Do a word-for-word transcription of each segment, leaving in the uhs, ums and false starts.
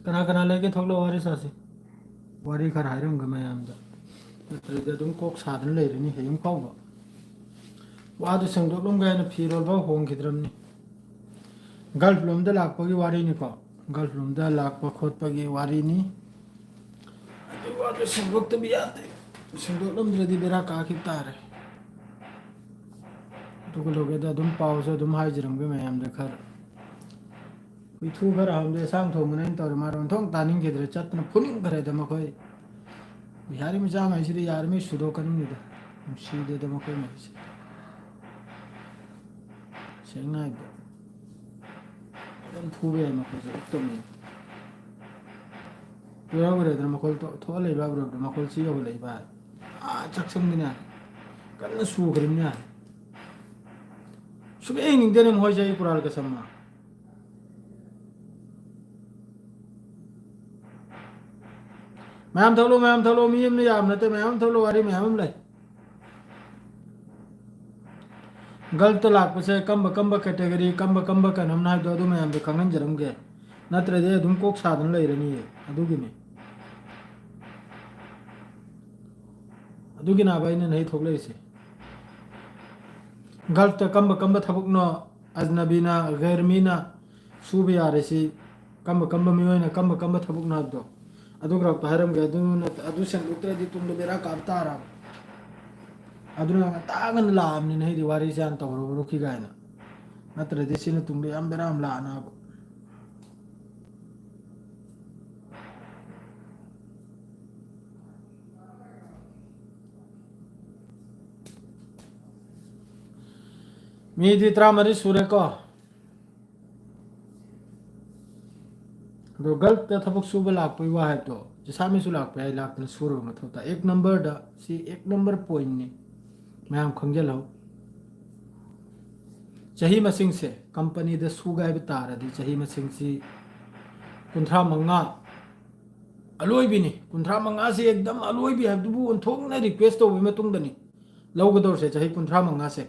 ꯀꯅꯥ ꯀꯅꯥ ꯂꯩꯒꯦ? ꯊꯣꯛꯂꯛꯑꯣ, ꯋꯥꯔꯤ ꯁꯥꯁꯤ꯫ ꯋꯥꯔꯤ ꯈꯔ ꯍꯥꯏꯔꯝꯒꯦ ꯃꯌꯥꯝꯗ, ꯅꯠꯇ꯭ꯔꯗꯤ ꯑꯗꯨꯝ ꯀꯣꯛ ꯁꯥꯗꯅ ꯂꯩꯔꯅꯤ ꯍꯌꯦꯡ ꯐꯥꯎꯕ꯫ ꯋꯥꯗꯨ ꯁꯦꯡꯗꯣꯛꯂꯝꯒꯦ ꯍꯥꯏꯅ ꯐꯤꯔꯣꯜ ꯐꯥꯎ ꯍꯣꯡꯈꯤꯗ꯭ꯔꯕꯅꯤ꯫ ꯒꯜꯐ ꯂꯣꯝꯗ ꯂꯥꯛꯄꯒꯤ ꯋꯥꯔꯤꯅꯤꯀꯣ, ꯒꯜꯐ ꯂꯣꯝꯗ ꯂꯥꯛꯄ ꯈꯣꯠꯄꯒꯤ ꯋꯥꯔꯤꯅꯤ꯫ ꯑꯗꯨ ꯋꯥꯗꯨ ꯁꯦꯡꯗꯣꯛꯇꯕ ꯌꯥꯗꯦ꯫ ꯁꯦꯡꯗꯣꯛꯂꯝꯗ꯭ꯔꯗꯤ ꯕꯦꯔꯥ ꯀꯥꯈꯤꯕ ꯇꯥꯔꯦ꯫ ꯑꯗꯨꯒ ꯂꯣꯏꯒꯦꯗ ꯑꯗꯨꯝ ꯄꯥꯎꯁꯨ ꯑꯗꯨꯝ ꯍꯥꯏꯖꯔꯝꯒꯦ ꯃꯌꯥꯝꯗ ꯈꯔ꯫ ꯍꯨꯏꯊꯨ ꯈꯔ ꯍꯥꯝꯗꯣꯛꯑꯦ, ꯁꯥꯡ ꯊꯣꯡꯕꯅꯦ ꯑꯩꯅ ꯇꯧꯔꯦ, ꯃꯥꯔꯣ ꯑꯣꯟꯊꯣꯛ ꯇꯥꯅꯤꯡꯈꯤꯗ꯭ꯔꯦ, ꯆꯠꯇꯅ ꯐꯨꯅꯤꯡꯈ꯭ꯔꯦꯗ ꯃꯈꯣꯏ꯫ ꯕꯤꯍꯥꯔꯤ ꯃꯆꯥꯉꯩꯁꯤꯗꯤ ꯌꯥꯔꯤꯉꯩ ꯁꯨꯗꯣꯛꯀꯅꯤꯡꯗꯦꯗ, ꯅꯨꯡꯁꯤꯗꯦꯗ ꯃꯈꯣꯏ ꯃꯈꯩꯁꯦ꯫ ꯁꯦꯡꯅ ꯍꯥꯏꯕꯗ ꯑꯗꯨꯝ ꯐꯨꯕ ꯌꯥꯏ ꯃꯈꯣꯏꯁꯦ, ꯎꯠꯇꯕꯅꯤ꯫ ꯌꯥꯎꯈ꯭ꯔꯦꯗꯅ ꯃꯈꯣꯏ ꯊꯣꯛ-, ꯊꯣꯛꯍꯜꯂꯛꯏꯕ ꯒ꯭ꯔꯨꯞꯇ ꯃꯈꯣꯏ ꯁꯤ ꯌꯧꯍꯜꯂꯛꯏꯕ ꯍꯥꯏ꯫ ꯑꯥ ꯆꯥꯛꯁꯪꯗꯅꯦ ꯀꯟꯅ ꯁꯨꯈ꯭ꯔꯤꯕꯅꯦ꯫ ꯁꯨꯛꯌꯦꯡ ꯌꯦꯡꯅꯤꯡꯗꯦꯅꯦ ꯃꯈꯣꯏꯁꯦ, ꯑꯩ ꯀꯨꯔꯥꯜ ꯀꯁꯝꯅ꯫ ꯃꯌꯥꯝ ꯊꯛꯂꯣ, ꯃꯌꯥꯝ ꯊꯛꯂꯣ, ꯃꯤ ꯑꯃꯅ ꯌꯥꯝ ꯅꯠꯇꯦ, ꯃꯌꯥꯝ ꯑꯃ ꯊꯛꯂꯣ, ꯋꯥꯔꯤ ꯃꯌꯥꯝ ꯑꯃ ꯂꯩ꯫ ꯒꯜꯐꯇ ꯂꯥꯛꯄꯁꯦ ꯀꯝꯕ ꯀꯝꯕ category, ꯀꯝꯕ ꯀꯝꯕ ꯀꯩꯅꯣꯝꯅ ꯍꯥꯏꯕꯗꯣ ꯑꯗꯨ ꯃꯌꯥꯝꯗꯣ ꯈꯪꯍꯟꯖꯔꯝꯒꯦ, ꯅꯠꯇ꯭ꯔꯗꯤ ꯑꯗꯨꯝ ꯀꯣꯛ ꯁꯥꯗꯅ ꯂꯩꯔꯅꯤꯌꯦ꯫ ꯑꯗꯨꯒꯤꯅꯤ, ꯑꯗꯨꯒꯤꯅꯦꯕ ꯑꯩꯅ ꯅꯍꯩ ꯊꯣꯛꯂꯛꯏꯁꯦ꯫ ꯒꯜꯐꯇ ꯀꯝꯕ ꯀꯝꯕ ꯊꯕꯛꯅꯣ ꯑꯖꯅꯕꯤꯅ, ꯒꯩꯔꯃꯤꯅ ꯁꯨꯕ ꯌꯥꯔꯤꯁꯤ, ꯀꯝꯕ ꯀꯝꯕ ꯃꯤꯑꯣꯏꯅ ꯀꯝꯕ ꯀꯝꯕ ꯊꯕꯛꯅꯣ ꯍꯥꯏꯕꯗꯣ, ꯑꯗꯨ ꯈꯔ ꯍꯥꯏꯔꯝꯒꯦ꯫ ꯑꯗꯨ ꯅꯠꯇ-, ꯑꯗꯨ ꯁꯦꯡꯗꯣꯛꯇ꯭ꯔꯗꯤ ꯇꯨꯡꯗ ꯕꯦꯔꯥ ꯀꯥꯕ ꯇꯥꯔꯕ꯫ ꯑꯗꯨꯅ ꯉꯟꯇꯥ ꯉꯟꯅ ꯂꯥꯛꯑꯕꯅꯤꯅ ꯑꯩꯗꯤ ꯋꯥꯔꯤꯁꯦ ꯍꯥꯟꯅ ꯇꯧꯔꯨꯔꯣꯈꯤ ꯀꯥꯏꯅ, ꯅꯠꯇ꯭ꯔꯗꯤ ꯁꯤꯅ ꯇꯨꯡꯗ ꯌꯥꯝ ꯕꯦꯔꯥ ꯑꯃ ꯂꯥꯛꯑꯅꯕ꯫ ꯃꯤꯗꯤ ꯇꯔꯥꯃꯔꯤ ꯁꯨꯔꯦꯀꯣ꯫ ꯑꯗꯣ ꯒꯜꯐꯇ ꯊꯕꯛ ꯁꯨꯕ ꯂꯥꯛꯄꯒꯤ ꯋꯥ ꯍꯥꯏꯕꯗꯣ, ꯖꯁꯥꯃꯤꯁꯨ ꯂꯥꯛꯄ ꯌꯥꯏ, ꯂꯥꯛꯇꯅ ꯁꯨꯔꯕ ꯃꯊꯧ ꯇꯥꯏ꯫ ꯑꯦꯛ ꯅꯝꯕꯔꯗ, ꯁꯤ ꯑꯦꯛ ꯅꯝꯕꯔ ꯄꯣꯏꯟꯅꯤ, ꯃꯌꯥꯝ ꯈꯪꯖꯤꯜꯍꯧ꯫ ꯆꯍꯤ ꯃꯁꯤꯡꯁꯦ ꯀꯝꯄꯅꯤꯗ ꯁꯨꯒꯦ ꯍꯥꯏꯕ ꯇꯥꯔꯗꯤ, ꯆꯍꯤ ꯃꯁꯤꯡꯁꯤ ꯀꯨꯟꯊ꯭ꯔꯥ ꯃꯉꯥ ꯑꯂꯣꯏꯕꯤꯅꯤ꯫ ꯀꯨꯟꯊ꯭ꯔꯥ ꯃꯉꯥꯁꯤ ꯑꯦꯛꯗꯝ ꯑꯂꯣꯏꯕꯤ ꯍꯥꯏꯕꯗꯨꯕꯨ ꯑꯣꯟꯊꯣꯛꯅ ꯔꯤꯀ꯭ꯋꯦꯁ ꯇꯧꯕꯒꯤ ꯃꯇꯨꯡꯗꯅꯤ ꯂꯧꯒꯗꯧꯔꯤꯁꯦ, ꯆꯍꯤ ꯀꯨꯟꯊ꯭ꯔꯥ ꯃꯉꯥꯁꯦ꯫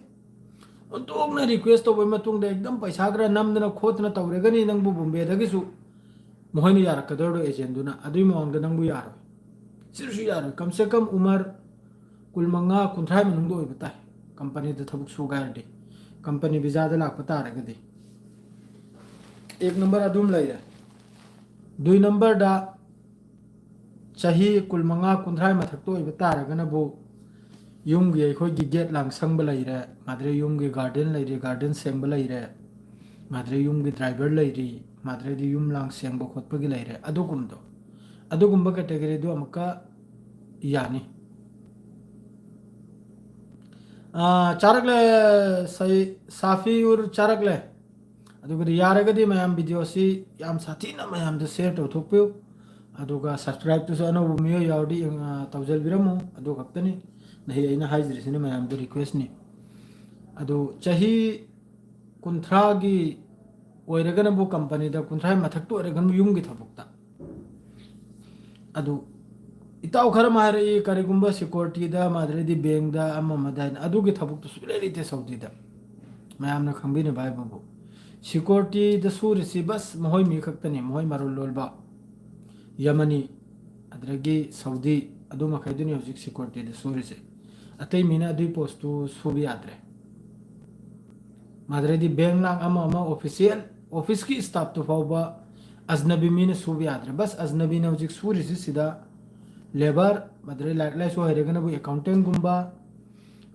ꯑꯣꯟꯊꯣꯛꯅ ꯔꯤꯀ꯭ꯋꯦꯁ ꯇꯧꯕꯒꯤ ꯃꯇꯨꯡꯗ ꯑꯦꯛꯗꯝ ꯄꯩꯁꯥ ꯈꯔ ꯅꯝꯗꯅ ꯈꯣꯠꯇꯅ ꯇꯧꯔꯒꯅꯤ ꯅꯪꯕꯨ ꯕꯣꯝꯕꯦꯗꯒꯤꯁꯨ ꯃꯈꯣꯏꯅ ꯌꯥꯔꯛꯀꯗꯧꯔꯣ ꯑꯦꯖꯦꯟꯗꯨꯅ, ꯑꯗꯨꯒꯤ ꯃꯃꯥꯡꯗ ꯅꯪꯕꯨ ꯌꯥꯔꯣꯏ꯫ ꯁꯤꯁꯨ ꯌꯥꯔꯣꯏ꯫ ꯀꯝ ꯁꯦ ꯀꯝ ꯎꯃꯔ ꯀꯨꯟꯃꯉꯥ, ꯀꯨꯟꯊ꯭ꯔꯥ ꯃꯅꯨꯡꯗ ꯑꯣꯏꯕ ꯇꯥꯏ꯫ ꯀꯝꯄꯅꯤꯗ ꯊꯕꯛ ꯁꯨꯒꯦ ꯍꯥꯏꯔꯗꯤ, ꯀꯝꯄꯅꯤ ꯚꯤꯖꯥꯗ ꯂꯥꯛꯄ ꯇꯥꯔꯒꯗꯤ꯫ ꯑꯦꯛ ꯅꯝꯕꯔ ꯑꯗꯨꯝ ꯂꯩꯔꯦ꯫ ꯗꯨꯏ ꯅꯝꯕꯔꯗ ꯆꯍꯤ ꯀꯨꯟꯃꯉꯥ, ꯀꯨꯟꯊ꯭ꯔꯥ ꯃꯊꯛꯇ ꯑꯣꯏꯕ ꯇꯥꯔꯒꯅꯕꯨ ꯌꯨꯝꯒꯤ ꯑꯩꯈꯣꯏꯒꯤ ꯒꯦꯠ ꯂꯥꯡ ꯁꯪꯕ ꯂꯩꯔꯦ, ꯃꯥꯗ꯭ꯔꯦ ꯌꯨꯝꯒꯤ ꯒꯥꯔꯗꯦꯟ ꯂꯩꯔꯦ, ꯒꯥꯔꯗꯦꯟ ꯁꯦꯡꯕ ꯂꯩꯔꯦ, ꯃꯥꯗ꯭ꯔꯦ ꯌꯨꯝꯒꯤ ꯗ꯭ꯔꯥꯏꯚꯔ ꯂꯩꯔꯤ, ꯃꯥꯗ꯭ꯔꯦꯗꯤ ꯌꯨꯝ ꯂꯥꯡ ꯁꯦꯡꯕ ꯈꯣꯠꯄꯒꯤ ꯂꯩꯔꯦ, ꯑꯗꯨꯒꯨꯝꯕꯗꯣ, ꯑꯗꯨꯒꯨꯝꯕ ꯀꯦꯇꯦꯒꯣꯔꯤꯗꯨ ꯑꯃꯨꯛꯀ ꯌꯥꯅꯤ꯫ ꯑꯥ, ꯆꯥꯔꯛꯂꯦ, ꯁꯩ-, ꯁꯥꯐꯤꯎꯔ ꯆꯥꯔꯛꯂꯦ꯫ ꯑꯗꯨꯒꯗꯤ ꯌꯥꯔꯒꯗꯤ ꯃꯌꯥꯝ ꯚꯤꯗꯤꯑꯣꯁꯤ ꯌꯥꯝ ꯁꯥꯊꯤꯅ ꯃꯌꯥꯝꯗ ꯁꯤꯌꯔ ꯇꯧꯊꯣꯛꯄꯤꯌꯨ꯫ ꯑꯗꯨꯒ ꯁꯕꯁꯀ꯭ꯔꯥꯏꯕꯇꯨꯁꯨ ꯑꯅꯧꯕ ꯃꯤꯑꯣꯏ ꯌꯥꯎꯔꯗꯤ, ꯑ, ꯇꯧꯖꯕꯤꯔꯝꯃꯨ꯫ ꯑꯗꯨ ꯈꯛꯇꯅꯤ ꯅꯍꯤ ꯑꯩꯅ ꯍꯥꯏꯖꯔꯤꯁꯤꯅ ꯃꯌꯥꯝꯗ ꯔꯤꯀ꯭ꯋꯦꯁꯅꯤ꯫ ꯑꯗꯨ ꯆꯍꯤ ꯀꯨꯟꯊ꯭ꯔꯥꯒꯤ ꯑꯣꯏꯔꯒꯅꯕꯨ ꯀꯝꯄꯅꯤꯗ, ꯀꯨꯟꯊ꯭ꯔꯥ ꯃꯊꯛꯇ ꯑꯣꯏꯔꯒꯅꯕꯨ ꯌꯨꯝꯒꯤ ꯊꯕꯛꯇ꯫ ꯑꯗꯨ ꯏꯇꯥꯎ ꯈꯔ ꯑꯃ ꯍꯥꯏꯔꯛꯏ, ꯀꯔꯤꯒꯨꯝꯕ ꯁꯦꯀ꯭ꯌꯨꯔꯤꯇꯤꯗ, ꯃꯥꯗ꯭ꯔꯦꯗꯤ ꯕꯦꯡꯗ, ꯑꯃ ꯑꯃꯗ ꯍꯥꯏꯅ, ꯑꯗꯨꯒꯤ ꯊꯕꯛꯇꯨ ꯁꯨꯡꯂꯩ ꯂꯩꯇꯦ ꯁꯥꯎꯗꯤꯗ꯫ ꯃꯌꯥꯝꯅ ꯈꯪꯕꯤꯅꯕ ꯍꯥꯏꯕꯕꯨ, ꯁꯦꯀ꯭ꯌꯨꯔꯤꯇꯤꯗ ꯁꯨꯔꯤꯁꯤ ꯕꯁ ꯃꯈꯣꯏ ꯃꯤ ꯈꯛꯇꯅꯤ, ꯃꯈꯣꯏ ꯃꯔꯣꯜ ꯂꯣꯟꯕ ꯌꯃꯅꯤ, ꯑꯗꯨꯗꯒꯤ ꯁꯥꯎꯗꯤ, ꯑꯗꯨ ꯃꯈꯩꯗꯨꯅꯤ ꯍꯧꯖꯤꯛ ꯁꯦꯀ꯭ꯌꯨꯔꯤꯇꯤꯗ ꯁꯨꯔꯤꯁꯦ꯫ ꯑꯇꯩ ꯃꯤꯅ ꯑꯗꯨꯒꯤ ꯄꯣꯁꯇꯨ ꯁꯨꯕ ꯌꯥꯗ꯭ꯔꯦ꯫ ꯃꯥꯗ꯭ꯔꯦꯗꯤ ꯕꯦꯡ ꯂꯥꯡ ꯑꯃ ꯑꯃ ꯑꯣꯐꯤꯁꯤꯌꯦꯜ, ꯑꯣꯐꯤꯁꯀꯤ ꯁ꯭ꯇꯥꯐꯇꯨ ꯐꯥꯎꯕ ꯑꯖꯅꯕꯤ ꯃꯤꯅ ꯁꯨꯕ ꯌꯥꯗ꯭ꯔꯦ꯫ ꯕꯁ ꯑꯖꯅꯕꯤꯅ ꯍꯧꯖꯤꯛ ꯁꯨꯔꯤꯁꯤ ꯁꯤꯗ ꯂꯦꯕꯔ, ꯃꯥꯗ꯭ꯔꯦ ꯂꯥꯏꯔꯤꯛ ꯂꯥꯏꯁꯨ ꯍꯩꯔꯒꯅꯕꯨ ꯑꯦꯀꯥꯎꯟꯇꯦꯟꯒꯨꯝꯕ,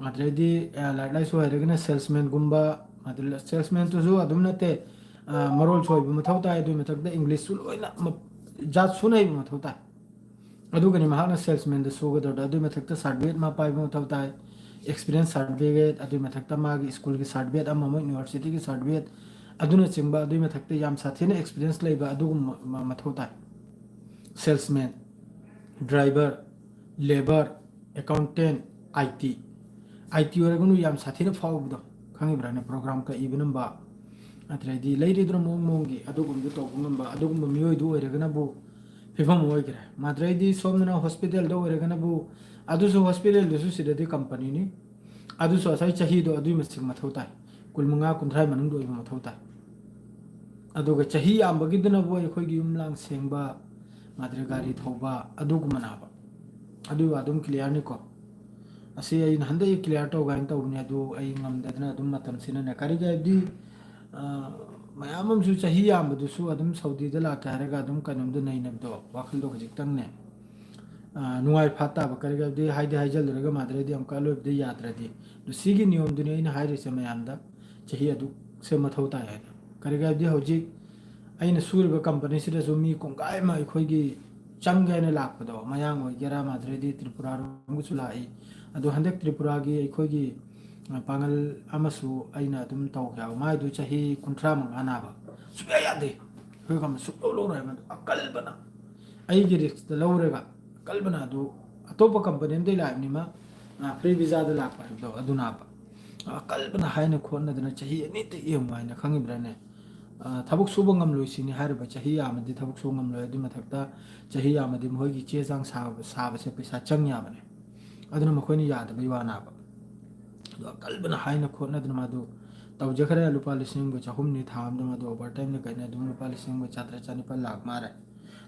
ꯑꯗꯩꯗꯤ, ꯑ, ꯂꯥꯏꯔꯤꯛ ꯂꯥꯏꯁꯨ ꯍꯩꯔꯒꯅ ꯁꯦꯜꯁꯃꯦꯟꯒꯨꯝꯕ, ꯑꯗꯨ ꯁꯦꯜꯁꯃꯦꯟꯗꯨꯁꯨ ꯑꯗꯨꯝ ꯅꯠꯇꯦ, ꯑ, ꯃꯔꯣꯜꯁꯨ ꯍꯩꯕ ꯃꯊꯧ ꯇꯥꯏ, ꯑꯗꯨꯒꯤ ꯃꯊꯛꯇ ꯏꯪꯂꯤꯁꯁꯨ ꯂꯣꯏꯅ ꯃ-, ꯖꯥꯠ ꯁꯨꯅ ꯍꯩꯕ ꯃꯊꯧ ꯇꯥꯏ꯫ ꯑꯗꯨꯒꯅꯤ ꯃꯍꯥꯛꯅ ꯁꯦꯜꯁꯃꯦꯟꯗ ꯁꯨꯒꯗꯧꯔꯤꯗꯣ, ꯑꯗꯨꯒꯤ ꯃꯊꯛꯇ ꯁꯥꯔꯇꯤꯐꯤꯀꯦꯠ ꯃꯥ ꯄꯥꯏꯕ ꯃꯊꯧ ꯇꯥꯏ, ꯑꯦꯛꯁꯄꯤꯔꯤꯌꯦꯟꯁ ꯁꯥꯔꯇꯤꯐꯤꯀꯦꯠ, ꯑꯗꯨꯒꯤ ꯃꯊꯛꯇ ꯃꯥꯒꯤ ꯁ꯭ꯀꯨꯜꯒꯤ ꯁꯥꯔꯇꯤꯐꯤꯀꯦꯠ ꯑꯃ ꯑꯃ, ꯌꯨꯅꯤꯚꯔꯁꯤꯇꯤꯒꯤ ꯁꯥꯔꯇꯤꯐꯤꯀꯦꯠ, ꯑꯗꯨꯅꯆꯤꯡꯕ, ꯑꯗꯨꯒꯤ ꯃꯊꯛꯇ ꯌꯥꯝ ꯁꯥꯊꯤꯅ ꯑꯦꯛꯁꯄꯤꯔꯤꯌꯦꯟꯁ ꯂꯩꯕ ꯑꯗꯨꯒꯨꯝꯕ ꯃ-, ꯃꯊꯧ ꯇꯥꯏ꯫ ꯁꯦꯜꯁꯃꯦꯟ, ꯗ꯭ꯔꯥꯏꯚꯔ, ꯂꯦꯕꯔ, ꯑꯦꯀꯥꯎꯟꯇꯦꯟ, ꯑꯥꯏ ꯇꯤ꯫ ꯑꯥꯏ ꯇꯤ ꯑꯣꯏꯔꯒꯅ ꯌꯥꯝ ꯁꯥꯊꯤꯅ ꯐꯥꯎꯕꯗꯣ, ꯈꯪꯉꯤꯕ꯭ꯔꯥꯅꯦ? ꯄ꯭ꯔꯣꯒ꯭ꯔꯥꯝ ꯀꯛꯏꯕ ꯅꯝꯕ, ꯑꯗꯨꯗꯩꯗꯤ ꯂꯩꯔꯤꯗꯨꯅ ꯃꯑꯣꯡ ꯃꯑꯣꯡꯒꯤ ꯑꯗꯨꯒꯨꯝꯕꯗꯨ ꯇꯧꯕ ꯉꯝꯕ ꯑꯗꯨꯒꯨꯝꯕ ꯃꯤꯑꯣꯏꯗꯨ ꯑꯣꯏꯔꯒꯅꯕꯨ ꯐꯤꯕꯝ ꯑꯃ ꯑꯣꯏꯈ꯭ꯔꯦ꯫ ꯃꯥꯗ꯭ꯔꯩꯗꯤ ꯁꯣꯝꯗꯅ ꯍꯣꯁꯄꯤꯇꯥꯜꯗ ꯑꯣꯏꯔꯒꯅꯕꯨ, ꯑꯗꯨꯁꯨ ꯍꯣꯁꯄꯤꯇꯥꯜꯗꯨꯁꯨ ꯁꯤꯗꯗꯤ ꯀꯝꯄꯅꯤꯅꯤ, ꯑꯗꯨꯁꯨ ꯉꯁꯥꯏ ꯆꯍꯤꯗꯣ ꯑꯗꯨꯒꯤ ꯃꯁꯤꯡ ꯃꯊꯧ ꯇꯥꯏ, ꯀꯨꯟꯃꯉꯥ, ꯀꯨꯟꯊ꯭ꯔꯥ ꯃꯅꯨꯡꯗ ꯑꯣꯏꯕ ꯃꯊꯧ ꯇꯥꯏ꯫ ꯑꯗꯨꯒ ꯆꯍꯤ ꯌꯥꯝꯕꯒꯤꯗꯨꯅꯕꯨ ꯑꯩꯈꯣꯏꯒꯤ ꯌꯨꯝ ꯂꯥꯡ ꯁꯦꯡꯕ, ꯃꯥꯗ꯭ꯔ ꯒꯥꯔꯤ ꯊꯧꯕ, ꯑꯗꯨꯒꯨꯝꯕꯅꯕ꯫ ꯑꯗꯨ ꯑꯗꯨꯝ clear ꯅꯤꯀꯣ꯫ ꯑꯁꯤ ꯑꯩꯅ ꯍꯟꯗꯛ clear ꯇꯧꯒꯦ ꯍꯥꯏꯅ ꯇꯧꯕꯅꯦ, ꯑꯗꯨ ꯑꯩ ꯉꯝꯗꯗꯅ ꯑꯗꯨꯝ ꯃꯇꯝꯁꯤꯅꯅꯦ꯫ ꯀꯔꯤꯒꯤ ꯍꯥꯏꯕꯗꯤ, ꯑ, ꯃꯌꯥꯝ ꯑꯃꯁꯨ ꯆꯍꯤ ꯌꯥꯝꯕꯗꯨꯁꯨ ꯑꯗꯨꯝ ꯁꯥꯎꯗꯤꯗ ꯂꯥꯛꯀꯦ ꯍꯥꯏꯔꯒ ꯑꯗꯨꯝ ꯀꯩꯅꯣꯝꯗ ꯅꯩꯅꯕꯗꯣ, ꯋꯥꯈꯜꯗꯣ ꯈꯖꯤꯛꯇꯪꯅꯦ, ꯑ, ꯅꯨꯡꯉꯥꯏ ꯐꯥꯠ ꯇꯥꯕ꯫ ꯀꯔꯤꯒꯤ ꯍꯥꯏꯕꯗꯤ ꯍꯥꯏꯗꯤ ꯍꯥꯏꯖꯜꯂꯨꯔꯒ ꯃꯥꯗ꯭ꯔꯗꯤ ꯑꯃꯨꯛꯀ ꯑꯂꯣꯏꯕꯗ ꯌꯥꯗ꯭ꯔꯗꯤ꯫ ꯑꯗꯨ ꯁꯤꯒꯤ ꯅꯤꯌꯣꯝꯗꯨꯅꯤ ꯑꯩꯅ ꯍꯥꯏꯔꯤꯁꯦ ꯃꯌꯥꯝꯗ, ꯆꯍꯤ ꯑꯗꯨꯛꯁꯦ ꯃꯊꯧ ꯇꯥꯏ ꯍꯥꯏꯅ꯫ ꯀꯔꯤꯒꯤ ꯍꯥꯏꯕꯗꯤ ꯍꯧꯖꯤꯛ ꯑꯩꯅ ꯁꯨꯔꯤꯕ company ꯁꯤꯗꯁꯨ ꯃꯤ ꯀꯣꯡꯒꯥꯏ ꯑꯃ ꯑꯩꯈꯣꯏꯒꯤ ꯆꯪꯒꯦ ꯍꯥꯏꯅ ꯂꯥꯛꯄꯗꯣ, ꯃꯌꯥꯡ ꯑꯣꯏꯒꯦꯔꯥ, ꯃꯥꯗ꯭ꯔꯗꯤ ꯇ꯭ꯔꯤꯄꯨꯔꯥꯔꯣꯝꯒꯤꯁꯨ ꯂꯥꯛꯏ꯫ ꯑꯗꯣ ꯍꯟꯗꯛ ꯇ꯭ꯔꯤꯄꯨꯔꯥꯒꯤ ꯑꯩꯈꯣꯏꯒꯤ, ꯑ, ꯄꯥꯡꯒꯜ ꯑꯃꯁꯨ ꯑꯩꯅ ꯑꯗꯨꯝ ꯇꯧꯒꯦ ꯍꯥꯏꯕ, ꯃꯥꯏꯗꯨ ꯆꯍꯤ ꯀꯨꯟꯊ꯭ꯔꯥ ꯃꯉꯥ ꯅꯥꯕ꯫ ꯁꯨꯡꯌꯥ ꯌꯥꯗꯦ꯫ ꯑꯩꯈꯣꯏ ꯀꯝ-, ꯁꯨꯡꯂꯧ ꯂꯧꯔꯣꯏ ꯍꯥꯏꯕ꯫ ꯑꯗꯨ ꯑꯀꯜꯕꯅ ꯑꯩꯒꯤ risk ꯇ ꯂꯧꯔꯒ, ꯑꯀꯜꯕꯅ ꯑꯗꯨ ꯑꯇꯣꯞꯄ company ꯑꯝꯗꯒꯤ ꯂꯥꯛꯏꯕꯅꯤ ꯃꯥ, ꯑ, free visa ꯗ ꯂꯥꯛꯄ ꯍꯥꯏꯕꯗꯣ ꯑꯗꯨꯅꯕ꯫ ꯑꯀꯜꯕꯅ ꯍꯥꯏꯅ ꯈꯣꯠꯅꯗꯅ ꯆꯍꯤ ꯑꯅꯤꯇ ꯌꯦꯡꯉꯨ ꯍꯥꯏꯅ, ꯈꯪꯉꯤꯕ꯭ꯔꯥꯅꯦ? ꯑ, ꯊꯕꯛ ꯁꯨꯕ ꯉꯝꯂꯣꯏ ꯁꯤꯅꯤ ꯍꯥꯏꯔꯤꯕ, ꯆꯍꯤ ꯌꯥꯝꯃꯗꯤ ꯊꯕꯛ ꯁꯨꯕ ꯉꯝꯂꯣꯏ꯫ ꯑꯗꯨꯏ ꯃꯊꯛꯇ ꯆꯍꯤ ꯌꯥꯝꯃꯗꯤ ꯃꯈꯣꯏꯒꯤ ꯆꯦ ꯆꯥꯡ ꯁꯥꯕ-, ꯁꯥꯕꯁꯦ ꯄꯩꯁꯥ ꯆꯪ ꯌꯥꯕꯅꯦ꯫ ꯑꯗꯨꯅ ꯃꯈꯣꯏꯅ ꯌꯥꯗꯕꯩ ꯋꯥꯅꯦꯕ꯫ ꯑꯗꯣ ꯑꯀꯜꯕꯅ ꯍꯥꯏꯅ ꯈꯣꯠꯅꯗꯅ ꯃꯥꯗꯨ ꯇꯧꯖꯈ꯭ꯔꯦ꯫ ꯂꯨꯄꯥ ꯂꯤꯁꯤꯡ ꯑꯃꯒ ꯆꯍꯨꯝꯅꯤ ꯊꯥ ꯑꯃꯗ ꯃꯥꯗꯨ overtime ꯅ ꯀꯩꯅ ꯑꯗꯨꯝ ꯂꯨꯄꯥ ꯂꯤꯁꯤꯡ ꯑꯃꯒ ꯆꯥꯇ꯭ꯔꯦꯠ ꯆꯅꯤꯄꯥꯜ ꯂꯥꯛ ꯃꯥꯔꯦ꯫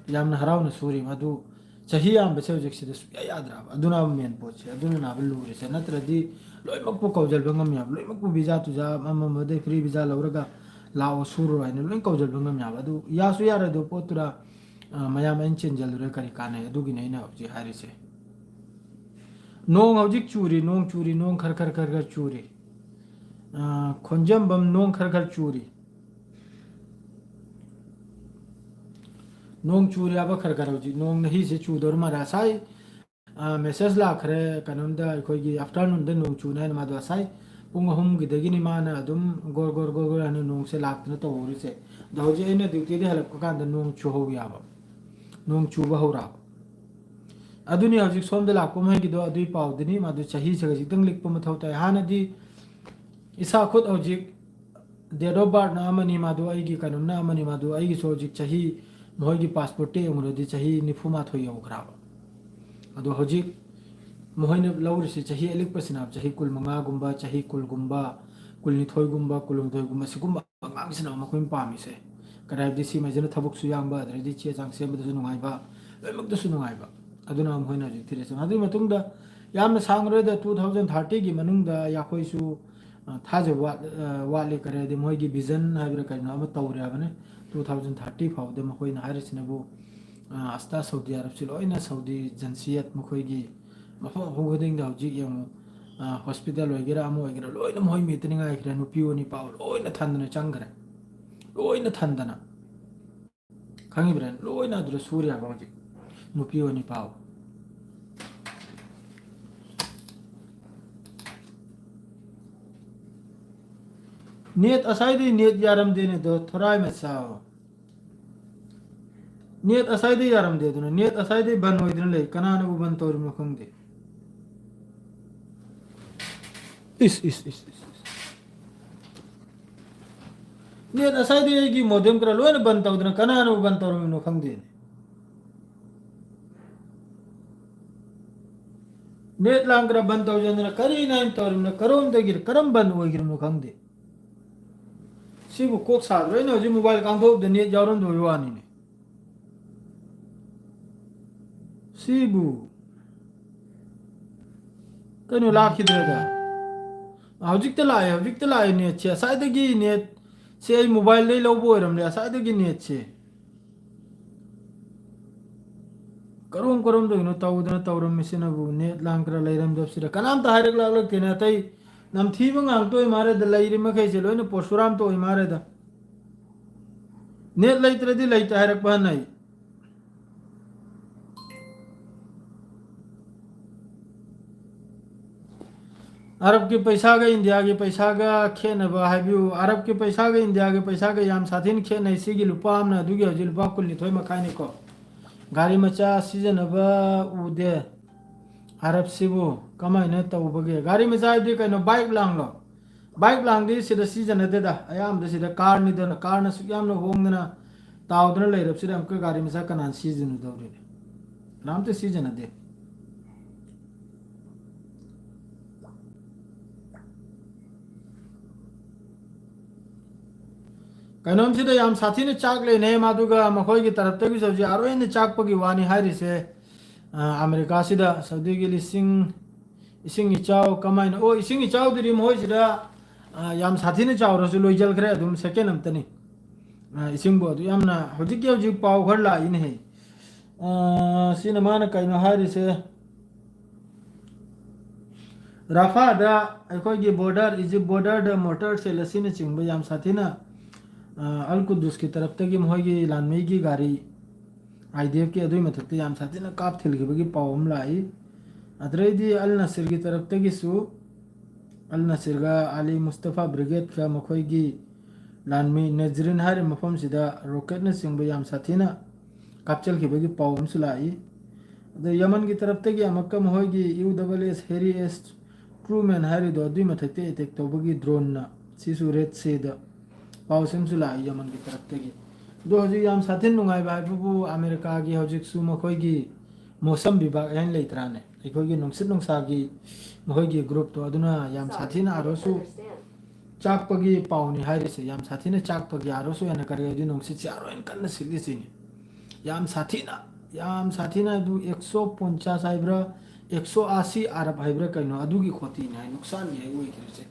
ꯌꯥꯝꯅ ꯍꯔꯥꯎꯅ ꯁꯨꯔꯤ꯫ ꯃꯥꯗꯨ ꯆꯍꯤ ꯌꯥꯝꯕꯁꯦ ꯍꯧꯖꯤꯛꯁꯤꯗ ꯁꯨꯡꯌꯥ ꯌꯥꯗ꯭ꯔꯕ꯫ ꯑꯗꯨꯅ main ꯄꯣꯠꯁꯦ, ꯑꯗꯨꯅ ꯅꯥꯕ ꯂꯨꯔꯤꯁꯦ꯫ ꯅꯠꯇ꯭ꯔꯗꯤ ꯂꯣꯏꯅꯃꯛꯄꯨ ꯀꯧꯖꯤꯟꯕ ꯉꯝꯃꯦꯕ꯫ ꯂꯣꯏꯅꯃꯛꯄꯨ visa ꯇꯨꯖꯥ ꯑꯃ ꯑꯃꯗꯩ free visa ꯂꯧꯔꯒ ꯂꯥꯛꯑꯣ ꯁꯨꯔꯣ ꯍꯥꯏꯅ ꯂꯣꯏ ꯀꯧꯖꯤꯟꯕ ꯉꯝꯃꯦꯕ꯫ ꯑꯗꯨ ꯌꯥꯁꯨ ꯌꯥꯔꯣꯏꯗꯕ ꯄꯣꯠꯇꯨꯗ, ꯑ, ꯃꯌꯥꯝ ꯑꯩꯅ ꯆꯦꯟꯖꯜꯂꯨꯔꯦ ꯀꯔꯤ ꯀꯥꯟꯅꯩ? ꯑꯗꯨꯒꯤꯅꯦ ꯑꯩꯅ ꯍꯧꯖꯤꯛ ꯍꯥꯏꯔꯤꯁꯦ꯫ ꯅꯣꯡ ꯍꯧꯖꯤꯛ ꯆꯨꯔꯤ, ꯅꯣꯡ ꯆꯨꯔꯤ, ꯅꯣꯡ ꯈꯔ ꯈꯔ ꯈꯔ ꯈꯔ ꯆꯨꯔꯤ꯫ ꯑ, ꯈꯣꯟꯖꯝꯕꯝ ꯅꯣꯡ ꯈꯔ ꯈꯔ ꯆꯨꯔꯤ꯫ ꯅꯣꯡ ꯆꯨꯔꯦ ꯍꯥꯏꯕ ꯈꯔ ꯈꯔ ꯍꯧꯖꯤꯛ꯫ ꯅꯣꯡ ꯅꯍꯤꯁꯦ ꯆꯨꯗꯧꯔ ꯃꯥꯜꯂꯦ꯫ ꯉꯁꯥꯏ, ꯑ, message ꯂꯥꯛꯈ꯭ꯔꯦ ꯀꯩꯅꯣꯝꯗ, ꯑꯩꯈꯣꯏꯒꯤ afternoon ꯗ ꯅꯣꯡ ꯆꯨꯅꯤ ꯍꯥꯏꯅ꯫ ꯃꯥꯗꯣ ꯉꯁꯥꯏ ꯄꯨꯡ ꯑꯍꯨꯝꯒꯤꯗꯒꯤꯅꯤ ꯃꯥꯅ ꯑꯗꯨꯝ ꯒꯣꯔ ꯒꯣꯔ ꯒꯣꯔ ꯒꯣꯔ ꯍꯥꯏꯅ ꯅꯣꯡꯁꯦ ꯂꯥꯛꯇꯅ ꯇꯧꯍꯧꯔꯤꯁꯦ꯫ ꯑꯗꯣ ꯍꯧꯖꯤꯛ ꯑꯩꯅ duty ꯗꯒꯤ ꯍꯜꯂꯛꯄ ꯀꯥꯟꯗ ꯅꯣꯡ ꯆꯨꯍꯧ ꯌꯥꯕ, ꯅꯣꯡ ꯆꯨꯕ ꯍꯧꯔꯛꯑꯕ꯫ ꯑꯗꯨꯅꯤ ꯍꯧꯖꯤꯛ ꯁꯣꯝꯗ ꯂꯥꯛꯄ ꯃꯈꯩꯒꯤꯗꯣ ꯑꯗꯨꯒꯤ ꯄꯥꯎꯗꯨꯅꯤ꯫ ꯃꯥꯗꯨ ꯆꯍꯤꯁꯦ ꯈꯖꯤꯛꯇꯪ ꯂꯤꯛꯄ ꯃꯊꯧ ꯇꯥꯏ꯫ ꯍꯥꯟꯅꯗꯤ ꯏꯁꯥ ꯈꯨꯠ ꯍꯧꯖꯤꯛ date of birth ꯅ ꯑꯃꯅꯤ, ꯃꯥꯗꯨ ꯑꯩꯒꯤ ꯀꯩꯅꯣꯝꯅ ꯑꯃꯅꯤ, ꯃꯥꯗꯨ ꯑꯩꯒꯤꯁꯨ ꯍꯧꯖꯤꯛ ꯆꯍꯤ, ꯃꯈꯣꯏꯒꯤ passport ꯇ ꯌꯦꯡꯉꯨꯔꯗꯤ ꯆꯍꯤ ꯅꯤꯐꯨ ꯃꯥꯊꯣꯏ ꯌꯧꯈ꯭ꯔꯕ꯫ ꯑꯗꯣ ꯍꯧꯖꯤꯛ ꯃꯈꯣꯏꯅ ꯂꯧꯔꯤꯁꯤ ꯆꯍꯤ ꯑꯂꯤꯛꯄꯁꯤꯅ ꯆꯍꯤ ꯀꯨꯟꯃꯉꯥꯒꯨꯝꯕ, ꯆꯍꯤ ꯀꯨꯟꯒꯨꯝꯕ, ꯀꯨꯟꯅꯤꯊꯣꯏꯒꯨꯝꯕ, ꯀꯨꯟꯍꯨꯝꯗꯣꯏꯒꯨꯝꯕ, ꯁꯤꯒꯨꯝꯕ ꯑꯉꯥꯡꯁꯤꯅ ꯃꯈꯣꯏꯅ ꯄꯥꯝꯃꯤꯁꯦ꯫ ꯀꯔꯤ ꯍꯥꯏꯕꯗꯤ ꯁꯤꯃꯩꯁꯤꯅ ꯊꯕꯛꯁꯨ ꯌꯥꯡꯕ, ꯑꯗꯩꯗꯤ ꯆꯦ ꯆꯥꯡ ꯁꯦꯝꯕꯗꯁꯨ ꯅꯨꯡꯉꯥꯏꯕ, ꯂꯣꯏꯅꯃꯛꯇꯁꯨ ꯅꯨꯡꯉꯥꯏꯕ꯫ ꯑꯗꯨꯅ ꯃꯈꯣꯏꯅ ꯍꯧꯖꯤꯛ ꯊꯤꯔꯦ꯫ ꯑꯗꯨꯒꯤ ꯃꯇꯨꯡꯗ ꯌꯥꯝꯅ ꯁꯥꯡꯉꯔꯣꯏꯗ, two thousand thirty ꯒꯤ ꯃꯅꯨꯡꯗ ꯑꯩꯈꯣꯏꯁꯨ, ꯑ, ꯊꯥꯖꯕ ꯋꯥꯠ-, ꯑ, ꯋꯥꯠꯂꯤ꯫ ꯀꯔꯤ ꯍꯥꯏꯗꯤ ꯃꯣꯏꯒꯤ vision ꯍꯥꯏꯕ꯭ꯔꯥ ꯀꯔꯤꯅꯣ ꯑꯃ ꯇꯧꯔꯦ ꯍꯥꯏꯕꯅꯤ꯫ Two thousand thirty ꯐꯥꯎꯗ ꯃꯈꯣꯏꯅ ꯍꯥꯏꯔꯤꯁꯤꯅꯕꯨ, ꯑ, ꯑꯁꯇꯥ ꯁꯥꯎꯗꯤ ꯑꯔꯕꯁꯤ ꯂꯣꯏꯅ ꯁꯥꯎꯗꯤ ꯖꯟꯁꯤꯌꯠ ꯃꯈꯣꯏꯒꯤ ꯃꯐꯝ ꯃꯐꯝ ꯈꯨꯗꯤꯡꯗ ꯍꯧꯖꯤꯛ ꯌꯦꯡꯉꯨ, ꯑ, hospital ꯑꯣꯏꯒꯦꯔꯥ ꯑꯃ ꯑꯣꯏꯒꯦꯔꯥ ꯂꯣꯏꯅ ꯃꯣꯏ meeting ꯉꯥꯏꯈ꯭ꯔꯦ꯫ ꯅꯨꯄꯤ ꯑꯣꯏ ꯅꯨꯄꯥ ꯑꯣꯏ ꯂꯣꯏꯅ ꯊꯟꯗꯅ ꯆꯪꯈ꯭ꯔꯦ꯫ ꯂꯣꯏꯅ ꯊꯟꯗꯅ꯫ ꯈꯪꯉꯤꯕ꯭ꯔꯥ? ꯂꯣꯏꯅ ꯑꯗꯨꯗ ꯁꯨꯔꯦ ꯍꯥꯏꯕ ꯍꯧꯖꯤꯛ꯫ ꯅꯨꯄꯤ ꯑꯣꯏ ꯅꯨꯄꯥ ꯑꯣꯏ꯫ Net ꯑꯁꯥꯏꯗꯩ net ꯌꯥꯔꯝꯗꯦꯅꯦ ꯑꯗꯣ, ꯊꯣꯔꯥꯏ ꯃꯆꯥ꯫ Net ꯑꯁꯥꯏꯗꯩ ꯌꯥꯔꯝꯗꯦ ꯑꯗꯨꯅ, net ꯑꯁꯥꯏꯗꯩ ꯕꯟ ꯑꯣꯏꯗꯅ ꯂꯩ꯫ ꯀꯅꯥꯅꯕꯨ ꯕꯟ ꯇꯧꯔꯤꯕꯅꯣ ꯈꯪꯗꯦ꯫ ꯏꯁ, ꯏꯁ, ꯏꯁ, ꯏꯁ, ꯏꯁ꯫ Net ꯑꯁꯥꯏꯗꯩ ꯑꯩꯒꯤ modem ꯈꯔ ꯂꯣꯏꯅ ꯕꯟ ꯇꯧꯗꯅ ꯀꯅꯥꯅꯕꯨ ꯕꯟ ꯇꯧꯔꯝꯃꯤꯅꯣ ꯈꯪꯗꯦꯅꯦ꯫ Net ꯂꯥꯡ ꯈꯔ ꯕꯟ ꯇꯧꯁꯤꯟꯗꯅ ꯀꯔꯤꯅꯣ ꯍꯥꯏꯅ ꯇꯧꯔꯤꯕꯅꯣ? ꯀꯔꯣꯝꯗꯒꯤ ꯀꯔꯝ ꯕꯟ ꯑꯣꯏꯈ꯭ꯔꯤꯕꯅꯣ ꯈꯪꯗꯦ꯫ ꯁꯤꯕꯨ ꯀꯣꯛ ꯁꯥꯗ꯭ꯔꯣ? ꯑꯩꯅ ꯍꯧꯖꯤꯛ mobile ꯀꯥꯡꯊꯣꯛꯄꯗ net ꯌꯥꯎꯔꯝꯗꯕꯩ ꯋꯥꯅꯤꯅꯦ꯫ ꯁꯤꯕꯨ ꯀꯩꯅꯣ ꯂꯥꯛꯈꯤꯗ꯭ꯔꯦꯗ? ꯍꯧꯖꯤꯛꯇ ꯂꯥꯛꯑꯦ, ꯍꯧꯖꯤꯛꯇ ꯂꯥꯛꯑꯦ netꯁꯦ꯫ ꯉꯁꯥꯏꯗꯒꯤ netꯁꯦ ꯑꯩ mobileꯗꯩ ꯂꯧꯕ ꯑꯣꯏꯔꯝꯂꯦ, ꯉꯁꯥꯏꯗꯒꯤ netꯁꯦ꯫ ꯀꯔꯣꯝ ꯀꯔꯣꯝꯗꯒꯤꯅꯣ ꯇꯧꯗꯅ ꯇꯧꯔꯝꯃꯤꯁꯤꯅꯕꯨ, net ꯂꯥꯡ ꯈꯔ ꯂꯩꯔꯝꯗꯕꯁꯤꯗ ꯀꯅꯥꯝꯇ ꯍꯥꯏꯔꯛ ꯂꯥꯛꯂꯛꯇꯦꯅꯦ꯫ ꯑꯇꯩ ꯅꯝꯊꯤꯕ ꯉꯥꯛꯇ ꯑꯣꯏ ꯃꯥꯜꯂꯦꯗ, ꯂꯩꯔꯤ ꯃꯈꯩꯁꯦ ꯂꯣꯏꯅ ꯄꯔꯁꯨꯔꯥꯝꯇ ꯑꯣꯏ ꯃꯥꯜꯂꯦꯗ꯫ Net ꯂꯩꯇ꯭ꯔꯗꯤ ꯂꯩꯇꯦ ꯍꯥꯏꯔꯛꯄ ꯍꯟꯅꯩ꯫ ꯑꯔꯕꯀꯤ ꯄꯩꯁꯥꯒ ꯏꯟꯗꯤꯌꯥꯒꯤ ꯄꯩꯁꯥꯒ ꯈꯦꯠꯅꯕ ꯍꯥꯏꯕꯤꯌꯨ꯫ ꯑꯔꯕꯀꯤ ꯄꯩꯁꯥꯒ ꯏꯟꯗꯤꯌꯥꯒꯤ ꯄꯩꯁꯥꯒ ꯌꯥꯝ ꯁꯥꯊꯤꯅ ꯈꯦꯠꯅꯩ꯫ ꯁꯤꯒꯤ ꯂꯨꯄꯥ ꯑꯃꯅ ꯑꯗꯨꯒꯤ ꯍꯧꯖꯤꯛ ꯂꯨꯄꯥ ꯀꯨꯟꯅꯤꯊꯣꯏ ꯃꯈꯥꯏꯅꯤꯀꯣ꯫ ꯒꯥꯔꯤ ꯃꯆꯥ ꯁꯤꯖꯤꯟꯅꯕ ꯎꯗꯦ꯫ ꯑꯔꯕꯁꯤꯕꯨ ꯀꯃꯥꯏꯅ ꯇꯧꯕꯒꯦ? ꯒꯥꯔꯤ ꯃꯆꯥ ꯍꯥꯏꯕꯗꯤ ꯀꯩꯅꯣ, bike ꯂꯥꯡꯂꯣ? Bike ꯂꯥꯡꯗꯤ ꯁꯤꯗ ꯁꯤꯖꯤꯟꯅꯗꯦꯗ꯫ ꯑꯌꯥꯝꯕꯗ ꯁꯤꯗ carꯅꯤꯗꯅ, carꯅ ꯑꯁꯨꯛ ꯌꯥꯝꯅ ꯍꯣꯡꯗꯅ ꯇꯥꯎꯗꯅ ꯂꯩꯔꯕꯁꯤꯗ ꯑꯃꯨꯛꯀ ꯒꯥꯔꯤ ꯃꯆꯥ ꯀꯅꯥꯅ ꯁꯤꯖꯤꯟꯅꯗꯧꯔꯤꯅꯦ? ꯀꯅꯥꯝꯇ ꯁꯤꯖꯤꯟꯅꯗꯦ꯫ ꯀꯩꯅꯣꯝꯁꯤꯗ ꯌꯥꯝ ꯁꯥꯊꯤꯅ ꯆꯥꯛꯂꯦꯅꯦ꯫ ꯃꯗꯨꯒ ꯃꯈꯣꯏꯒꯤ ꯇꯔꯞꯇꯒꯤꯁꯨ ꯍꯧꯖꯤꯛ ꯑꯔꯣꯏꯅ ꯆꯥꯛꯄꯒꯤ ꯋꯥꯅꯤ ꯍꯥꯏꯔꯤꯁꯦ꯫ ꯑ, ꯑꯃꯦꯔꯤꯀꯥꯁꯤꯗ ꯁꯥꯎꯗꯤꯒꯤ ꯂꯤꯁꯤꯡ, ꯏꯁꯤꯡ ꯏꯆꯥꯎ ꯀꯃꯥꯏꯅ, ꯑꯣ, ꯏꯁꯤꯡ ꯏꯆꯥꯎꯗꯨꯗꯤ ꯃꯈꯣꯏꯁꯤꯗ, ꯑ, ꯌꯥꯝ ꯁꯥꯊꯤꯅ ꯆꯥꯎꯔꯁꯨ ꯂꯣꯏꯖꯜꯈ꯭ꯔꯦ ꯑꯗꯨꯝ, ꯁꯦꯀꯦꯟ ꯑꯝꯇꯅꯤ꯫ ꯑ, ꯏꯁꯤꯡꯕꯨ ꯑꯗꯨ ꯌꯥꯝꯅ ꯍꯧꯖꯤꯛꯀꯤ ꯍꯧꯖꯤꯛ ꯄꯥꯎ ꯈꯔ ꯂꯥꯛꯏꯅꯦꯍꯦ꯫ ꯑ, ꯁꯤꯅ ꯃꯥꯅ ꯀꯩꯅꯣ ꯍꯥꯏꯔꯤꯁꯦ? ꯔꯥꯐꯥꯗ ꯑꯩꯈꯣꯏꯒꯤ ꯕꯣꯔꯗꯔ, ꯏꯖꯤꯞ ꯕꯣꯔꯗꯔꯗ ꯃꯣꯔꯇꯔ ꯁꯦꯜ ꯑꯁꯤꯅꯆꯤꯡꯕ ꯌꯥꯝ ꯁꯥꯊꯤꯅ, ꯑ, ꯑꯜ ꯀꯨꯗꯨꯁꯀꯤ ꯇꯔꯞꯇꯒꯤ ꯃꯈꯣꯏꯒꯤ ꯂꯥꯟꯃꯤꯒꯤ ꯒꯥꯔꯤ, ꯑꯥꯏ ꯗꯤ ꯑꯦꯐꯀꯤ, ꯑꯗꯨꯒꯤ ꯃꯊꯛꯇ ꯌꯥꯝ ꯁꯥꯊꯤꯅ ꯀꯥꯞꯊꯤꯜꯈꯤꯕꯒꯤ ꯄꯥꯎ ꯑꯃ ꯂꯥꯛꯏ꯫ ꯑꯗꯨꯗꯩꯗꯤ ꯑꯜ ꯅꯁꯤꯔꯒꯤ ꯇꯔꯞꯇꯒꯤꯁꯨ, ꯑꯜ ꯅꯁꯤꯔꯒ ꯑꯂꯤ ꯃꯨꯁꯇꯐꯥ ꯕ꯭ꯔꯤꯒꯦꯗꯀ ꯃꯈꯣꯏꯒꯤ ꯂꯥꯟꯃꯤ ꯅꯖꯔꯤꯟ ꯍꯥꯏꯔꯤꯕ ꯃꯐꯝꯁꯤꯗ ꯔꯣꯀꯦꯠꯅꯆꯤꯡꯕ ꯌꯥꯝ ꯁꯥꯊꯤꯅ ꯀꯥꯞꯆꯤꯜꯈꯤꯕꯒꯤ ꯄꯥꯎ ꯑꯃꯁꯨ ꯂꯥꯛꯏ꯫ ꯑꯗ ꯌꯃꯟꯒꯤ ꯇꯔꯞꯇꯒꯤ ꯑꯃꯨꯛꯀ ꯃꯈꯣꯏꯒꯤ ꯌꯨ ꯗꯕꯜ ꯑꯦꯁ ꯍꯦꯔꯤ ꯑꯦꯁ ꯇ꯭ꯔꯨꯃꯦꯟ ꯍꯥꯏꯔꯤꯗꯣ, ꯑꯗꯨꯏ ꯃꯊꯛꯇ ꯑꯦꯇꯦꯛ ꯇꯧꯕꯒꯤ ꯗ꯭ꯔꯣꯟꯅ, ꯁꯤꯁꯨ ꯔꯦꯗ ꯁꯤꯗ ꯄꯥꯎ ꯑꯃꯁꯨ ꯂꯥꯛꯏ ꯌꯃꯟꯒꯤ ꯇꯔꯞꯇꯒꯤ꯫ ꯑꯗꯣ ꯍꯧꯖꯤꯛ ꯌꯥꯝ ꯁꯥꯊꯤꯅ ꯅꯨꯡꯉꯥꯏꯕ ꯍꯥꯏꯕꯕꯨ ꯑꯃꯦꯔꯤꯀꯥꯒꯤ ꯍꯧꯖꯤꯛꯁꯨ ꯃꯈꯣꯏꯒꯤ ꯃꯣꯁꯝ ꯕꯤꯕꯥꯛ ꯍꯥꯏꯅ ꯂꯩꯇ꯭ꯔꯥꯅꯦ, ꯑꯩꯈꯣꯏꯒꯤ ꯅꯨꯡꯁꯤꯠ ꯅꯨꯡꯁꯥꯒꯤ ꯃꯈꯣꯏꯒꯤ ꯒ꯭ꯔꯨꯞꯇꯣ, ꯑꯗꯨꯅ ꯌꯥꯝ ꯁꯥꯊꯤꯅ ꯑꯥꯔꯣꯁꯨ ꯆꯥꯛꯄꯒꯤ ꯄꯥꯎꯅꯤ ꯍꯥꯏꯔꯤꯁꯦ꯫ ꯌꯥꯝ ꯁꯥꯊꯤꯅ ꯆꯥꯛꯄꯒꯤ ꯑꯥꯔꯣꯁꯨ ꯍꯦꯟꯅ ꯀꯔꯤ ꯍꯥꯏꯗꯤ ꯅꯨꯡꯁꯤꯠꯁꯦ ꯑꯥꯔꯣ ꯍꯦꯟꯅ ꯀꯟꯅ ꯁꯤꯠꯂꯤꯁꯤꯅꯤ꯫ ꯌꯥꯝ ꯁꯥꯊꯤꯅ, ꯌꯥꯝ ꯁꯥꯊꯤꯅ ꯑꯗꯨ ꯑꯦꯛꯁꯣ ꯄꯣꯟꯆꯥꯁ ꯍꯥꯏꯕ꯭ꯔꯥ, ꯑꯦꯛꯁꯣ ꯑꯥꯁꯤ ꯑꯥꯔꯕ ꯍꯥꯏꯕ꯭ꯔꯥ ꯀꯩꯅꯣ, ꯑꯗꯨꯒꯤ ꯈꯣꯇꯤꯅꯤ ꯍꯥꯏ, ꯅꯨꯡꯁꯥꯟꯅꯤ ꯍꯥꯏ ꯑꯣꯏꯈ꯭ꯔꯤꯁꯦ꯫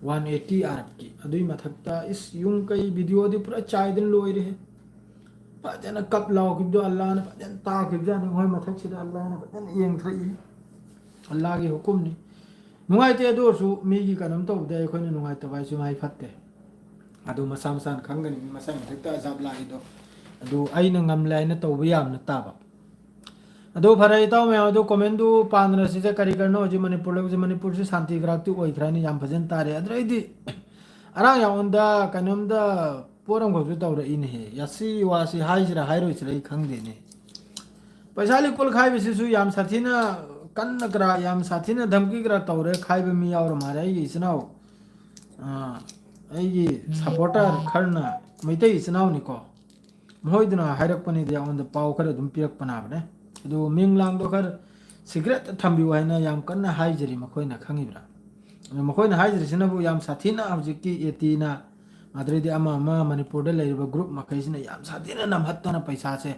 One eighty ꯑꯥꯔꯕꯀꯤ꯫ ꯑꯗꯨꯒꯤ ꯃꯊꯛꯇ ꯏꯁ ꯌꯨꯝ ꯀꯩ ꯚꯤꯗꯤꯑꯣꯗꯤ ꯄꯨꯔꯥ ꯆꯥꯏꯗꯅ ꯂꯣꯏꯔꯦꯍꯦ꯫ ꯐꯖꯅ ꯀꯞ ꯂꯥꯎꯈꯤꯕꯗꯣ ꯑꯜꯂꯥꯅ ꯐꯖꯅ ꯇꯥꯈꯤꯕꯖꯥꯠꯅꯤ꯫ ꯃꯣꯏ ꯃꯊꯛꯁꯤꯗ ꯑꯜꯂꯥꯅ ꯐꯖꯅ ꯌꯦꯡꯊꯔꯛꯏ꯫ ꯑꯜꯂꯥꯒꯤ ꯍꯨꯀꯨꯝꯅꯤ꯫ ꯅꯨꯡꯉꯥꯏꯇꯦ꯫ ꯑꯗꯨ ꯑꯣꯏꯔꯁꯨ ꯃꯤꯒꯤ ꯀꯩꯅꯣꯝ ꯇꯧꯕꯗ ꯑꯩꯈꯣꯏꯅ ꯅꯨꯡꯉꯥꯏꯇꯕ ꯍꯥꯏꯁꯤ ꯃꯥꯏ ꯐꯠꯇꯦ꯫ ꯑꯗꯨ ꯃꯁꯥ ꯃꯁꯥꯅ ꯈꯪꯒꯅꯤ꯫ ꯃꯤ ꯃꯁꯥ ꯃꯊꯛꯇ ꯑꯖꯥꯕ ꯂꯥꯛꯏꯗꯣ꯫ ꯑꯗꯨ ꯑꯩꯅ ꯉꯝꯂꯦ ꯍꯥꯏꯅ ꯇꯧꯕ ꯌꯥꯝꯅ ꯇꯥꯕ꯫ ꯑꯗꯨ ꯐꯔꯦ, ꯏꯇꯥꯎ ꯃꯌꯥꯝ ꯑꯗꯨ ꯀꯣꯃꯦꯟꯗꯨ ꯄꯥꯟꯗꯅ ꯁꯤꯗ ꯀꯔꯤ ꯀꯔꯤꯅꯣ ꯍꯧꯖꯤꯛ ꯃꯅꯤꯄꯨꯔ ꯂꯩꯕꯁꯦ, ꯃꯅꯤꯄꯨꯔꯁꯤ ꯁꯥꯟꯇꯤ ꯒ꯭ꯔꯥꯛꯇꯤ ꯑꯣꯏꯈ꯭ꯔꯅꯤ꯫ ꯌꯥꯝ ꯐꯖꯅ ꯇꯥꯔꯦ꯫ ꯑꯗꯨꯗ ꯑꯩꯗꯤ ꯑꯔꯥꯡ ꯌꯥꯎꯉꯣꯟꯗ ꯀꯩꯅꯣꯝꯗ ꯄꯣꯠ ꯑꯃꯈꯛꯁꯨ ꯇꯧꯔꯛꯏꯅꯦꯍꯦ꯫ ꯌꯥꯁꯤ ꯋꯥꯁꯤ ꯍꯥꯏꯁꯤꯔꯥ ꯍꯥꯏꯔꯣꯏꯁꯤꯔꯥ ꯑꯩ ꯈꯪꯗꯦꯅꯦ꯫ ꯄꯩꯁꯥ ꯂꯤꯛꯀꯣꯜ ꯈꯥꯏꯕꯁꯤꯁꯨ ꯌꯥꯝ ꯁꯥꯊꯤꯅ ꯀꯟꯅ ꯀꯔꯥ, ꯌꯥꯝ ꯁꯥꯊꯤꯅ ꯙꯝꯀꯤ ꯀꯔꯥ ꯇꯧꯔꯦ ꯈꯥꯏꯕ ꯃꯤ ꯌꯥꯎꯔ ꯃꯥꯜꯂꯦ꯫ ꯑꯩꯒꯤ ꯏꯆꯤꯟ ꯏꯅꯥꯎ, ꯑ, ꯑꯩꯒꯤ ꯁꯄꯣꯔꯇꯔ ꯈꯔꯅ, ꯃꯩꯇꯩ ꯏꯆꯤꯟ ꯏꯅꯥꯎꯅꯤꯀꯣ, ꯃꯈꯣꯏꯗꯨꯅ ꯍꯥꯏꯔꯛꯄꯅꯤꯗ, ꯑꯩꯉꯣꯟꯗ ꯄꯥꯎ ꯈꯔ ꯑꯗꯨꯝ ꯄꯤꯔꯛꯄꯅꯕꯅꯦ꯫ ꯑꯗꯨ ꯃꯤꯡ ꯂꯥꯡꯗꯣ ꯈꯔ ꯁꯤꯀ꯭ꯔꯦꯠꯇ ꯊꯝꯕꯤꯌꯨ ꯍꯥꯏꯅ ꯌꯥꯝ ꯀꯟꯅ ꯍꯥꯏꯖꯔꯤ꯫ ꯃꯈꯣꯏꯅ ꯈꯪꯉꯤꯕ꯭ꯔꯥ? ꯑꯗꯣ ꯃꯈꯣꯏꯅ ꯍꯥꯏꯖꯔꯤꯁꯤꯅꯕꯨ ꯌꯥꯝ ꯁꯥꯊꯤꯅ ꯍꯧꯖꯤꯛꯀꯤ ꯑꯦ ꯇꯤꯅ ꯑꯗꯨꯗꯩꯗꯤ ꯑꯃ ꯑꯃ ꯃꯅꯤꯄꯨꯔꯗ ꯂꯩꯔꯤꯕ ꯒ꯭ꯔꯨꯞ ꯃꯈꯩꯁꯤꯅ ꯌꯥꯝ ꯁꯥꯊꯤꯅ ꯅꯝꯍꯠꯇꯅ ꯄꯩꯁꯥꯁꯦ